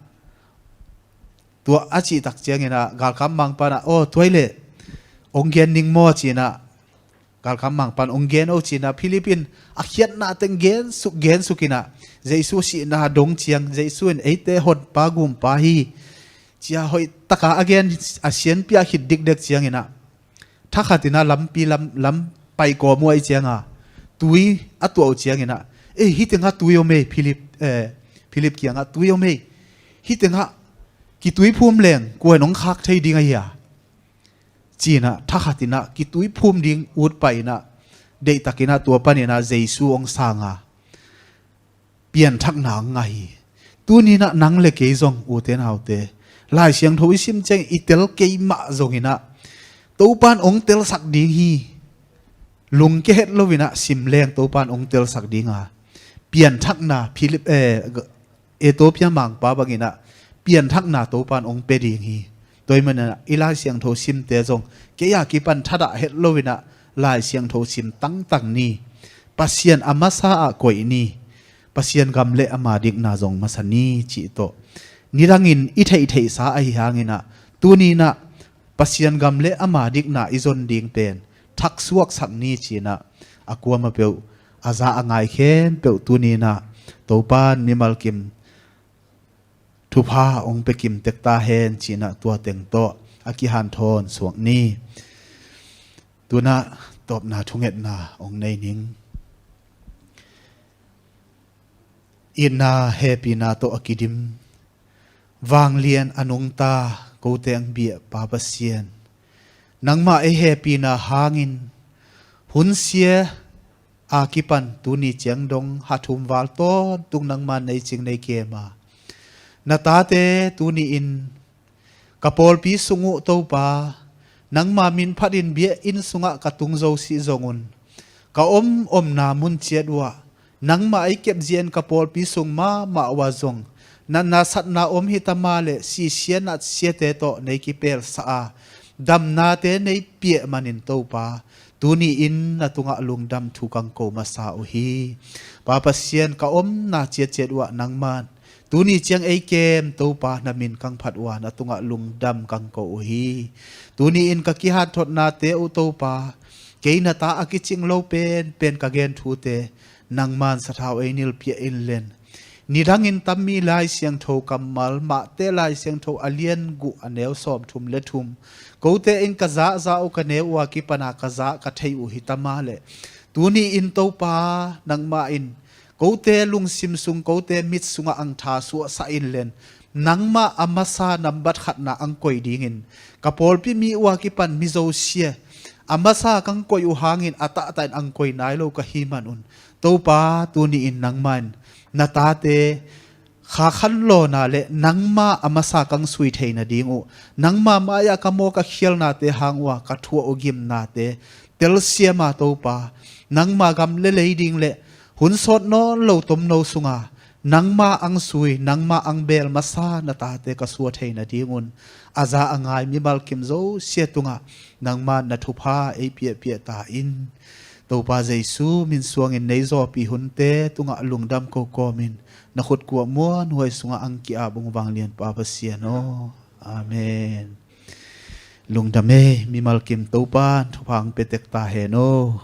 tua a cihtak cianginah galkap mangpa innah, aw, tuai leh hong gen ning maw cinah, galkap mangpan hong gen o cinah, Philip in a khiatna teng gensuk gensuk innah, Jesu sihna dong ciang, Jesu in eite honpa gumpa hi cia hoihtaka a gen, a sianpi a khit dikdek cianginah thakhatinah lampi lam, lam pai kawm uh ahih cianga tui a tuah uh cianginah, ei, hih tengah tui om ei, Philip, eh, Philip kiangah tui om ei, hih tengah kitui phum leng kua in hong khak thei ding ahi a? Cinah thakhatinah kitui phum ding ut pai innah, deihtakinah tua paninah Jesu hong sanga pianthakna hong ngah hi. Tuninah nang le kei zong, ute naute, Lai Siangtho i sim ciang i tel kei mah zonginah Topan hong telsak ding hi. Lungke het loinah sim leng Topan hong telsak dinga, pianthakna Philip, eh, Ethiopia mangpa banginah pianthakna Topan hong pia ding hi. Tua ahih maninah i Lai Siangtho simte zong kei a kipan thadah het loinah Lai Siangtho sim tangtang ni. Pasian a masa ah koih ni. Pasian gam le ama dikna zong masa ni cih tawh nidangin i theihtheihsa ahi hanginah tuninah Pasian gam le ama dikna i zon ding pen thaksuaksak ni cinah a kuama peuh a za a ngai khempeuh tuninah Topan mimal kim thupha hong pia kim tek ta hen cinah tua teng tawh a kihanthawn suak ni. Tunah Tawpna thungetna hong nei ning. Itna hehpihna tawh a kidim, vanglian a nungta, kote hong biak Pa Pasian, nangmah ei hehpihna hangin hunsia a kipan tuni ciang dong ha thum val tawntung nangmah nei cing nei kem a, na tate tuni-in ka pawlpi sung uh Topa, nangma min phatin biakinn sungah ka tung zo sih zongun, ka om omna mun ciat uhah nangmah ei kepzia-in ka pawlpi sung mahmah uhah zong natna satna om hita mah leh sisia natsiate tawh nei kipelsa a, damnate nei piak manin Topa, tuni-in na tungah lungdam thu kang ko masa uh hi. Pa Pasian, ka omna ciatciat uhah nangman tuni ciang ei kem Topa, na min kang phat uhah na tungah lungdam kang ko uh hi. Tuni-in ka kihanthotnate uh Topa, kei na ta a kicing lo penpen ka gen thute nangman sathau ei nilpiak in len. Nidangin tammi Lai Siangtho kammal, Mate Lai Siangtho a lian guh a neu sawmthum le thum, kote in ka zahzah uh ka neu uhah kipana ka zah ka thei uh hita mah leh, tuni-in Topa, nangmah in kote lungsim sung, kote mit sungah ang tha suahsah in len, nangmah a masa nambat khatna ang koih dingin ka pawlpi mi uhah kipan mi zosia a masa kang koih uh hangin a tahtah in ang koih nai lo ka hi manun, Topa, tuni-in nangmah in na tate kha khanlawhna le nangmah a masa kang sui theina ding uh, nangmah mai-ah ka mawk a khialnate hang uhah ka thuah uh gimnate telsiam a Topa, nangmah gam le lei ding le hun sawt nawn lo tomno sungah nangmah ang sui, nangmah ang beel masa na tate ka suah theina dingun a za a ngai mimal kim zosia tungah nangmah na thupha ei piakpiak ta in. Topa Jesu min suangin nei zawpi hunte tungah lungdam ko kawmin na khut kuah muanhuai sungah ang ki-ap ung, vanglian Pa Pasian aw. Amen. Lungdam ei, mimal kim Topan thupha ang pia tek ta hen aw.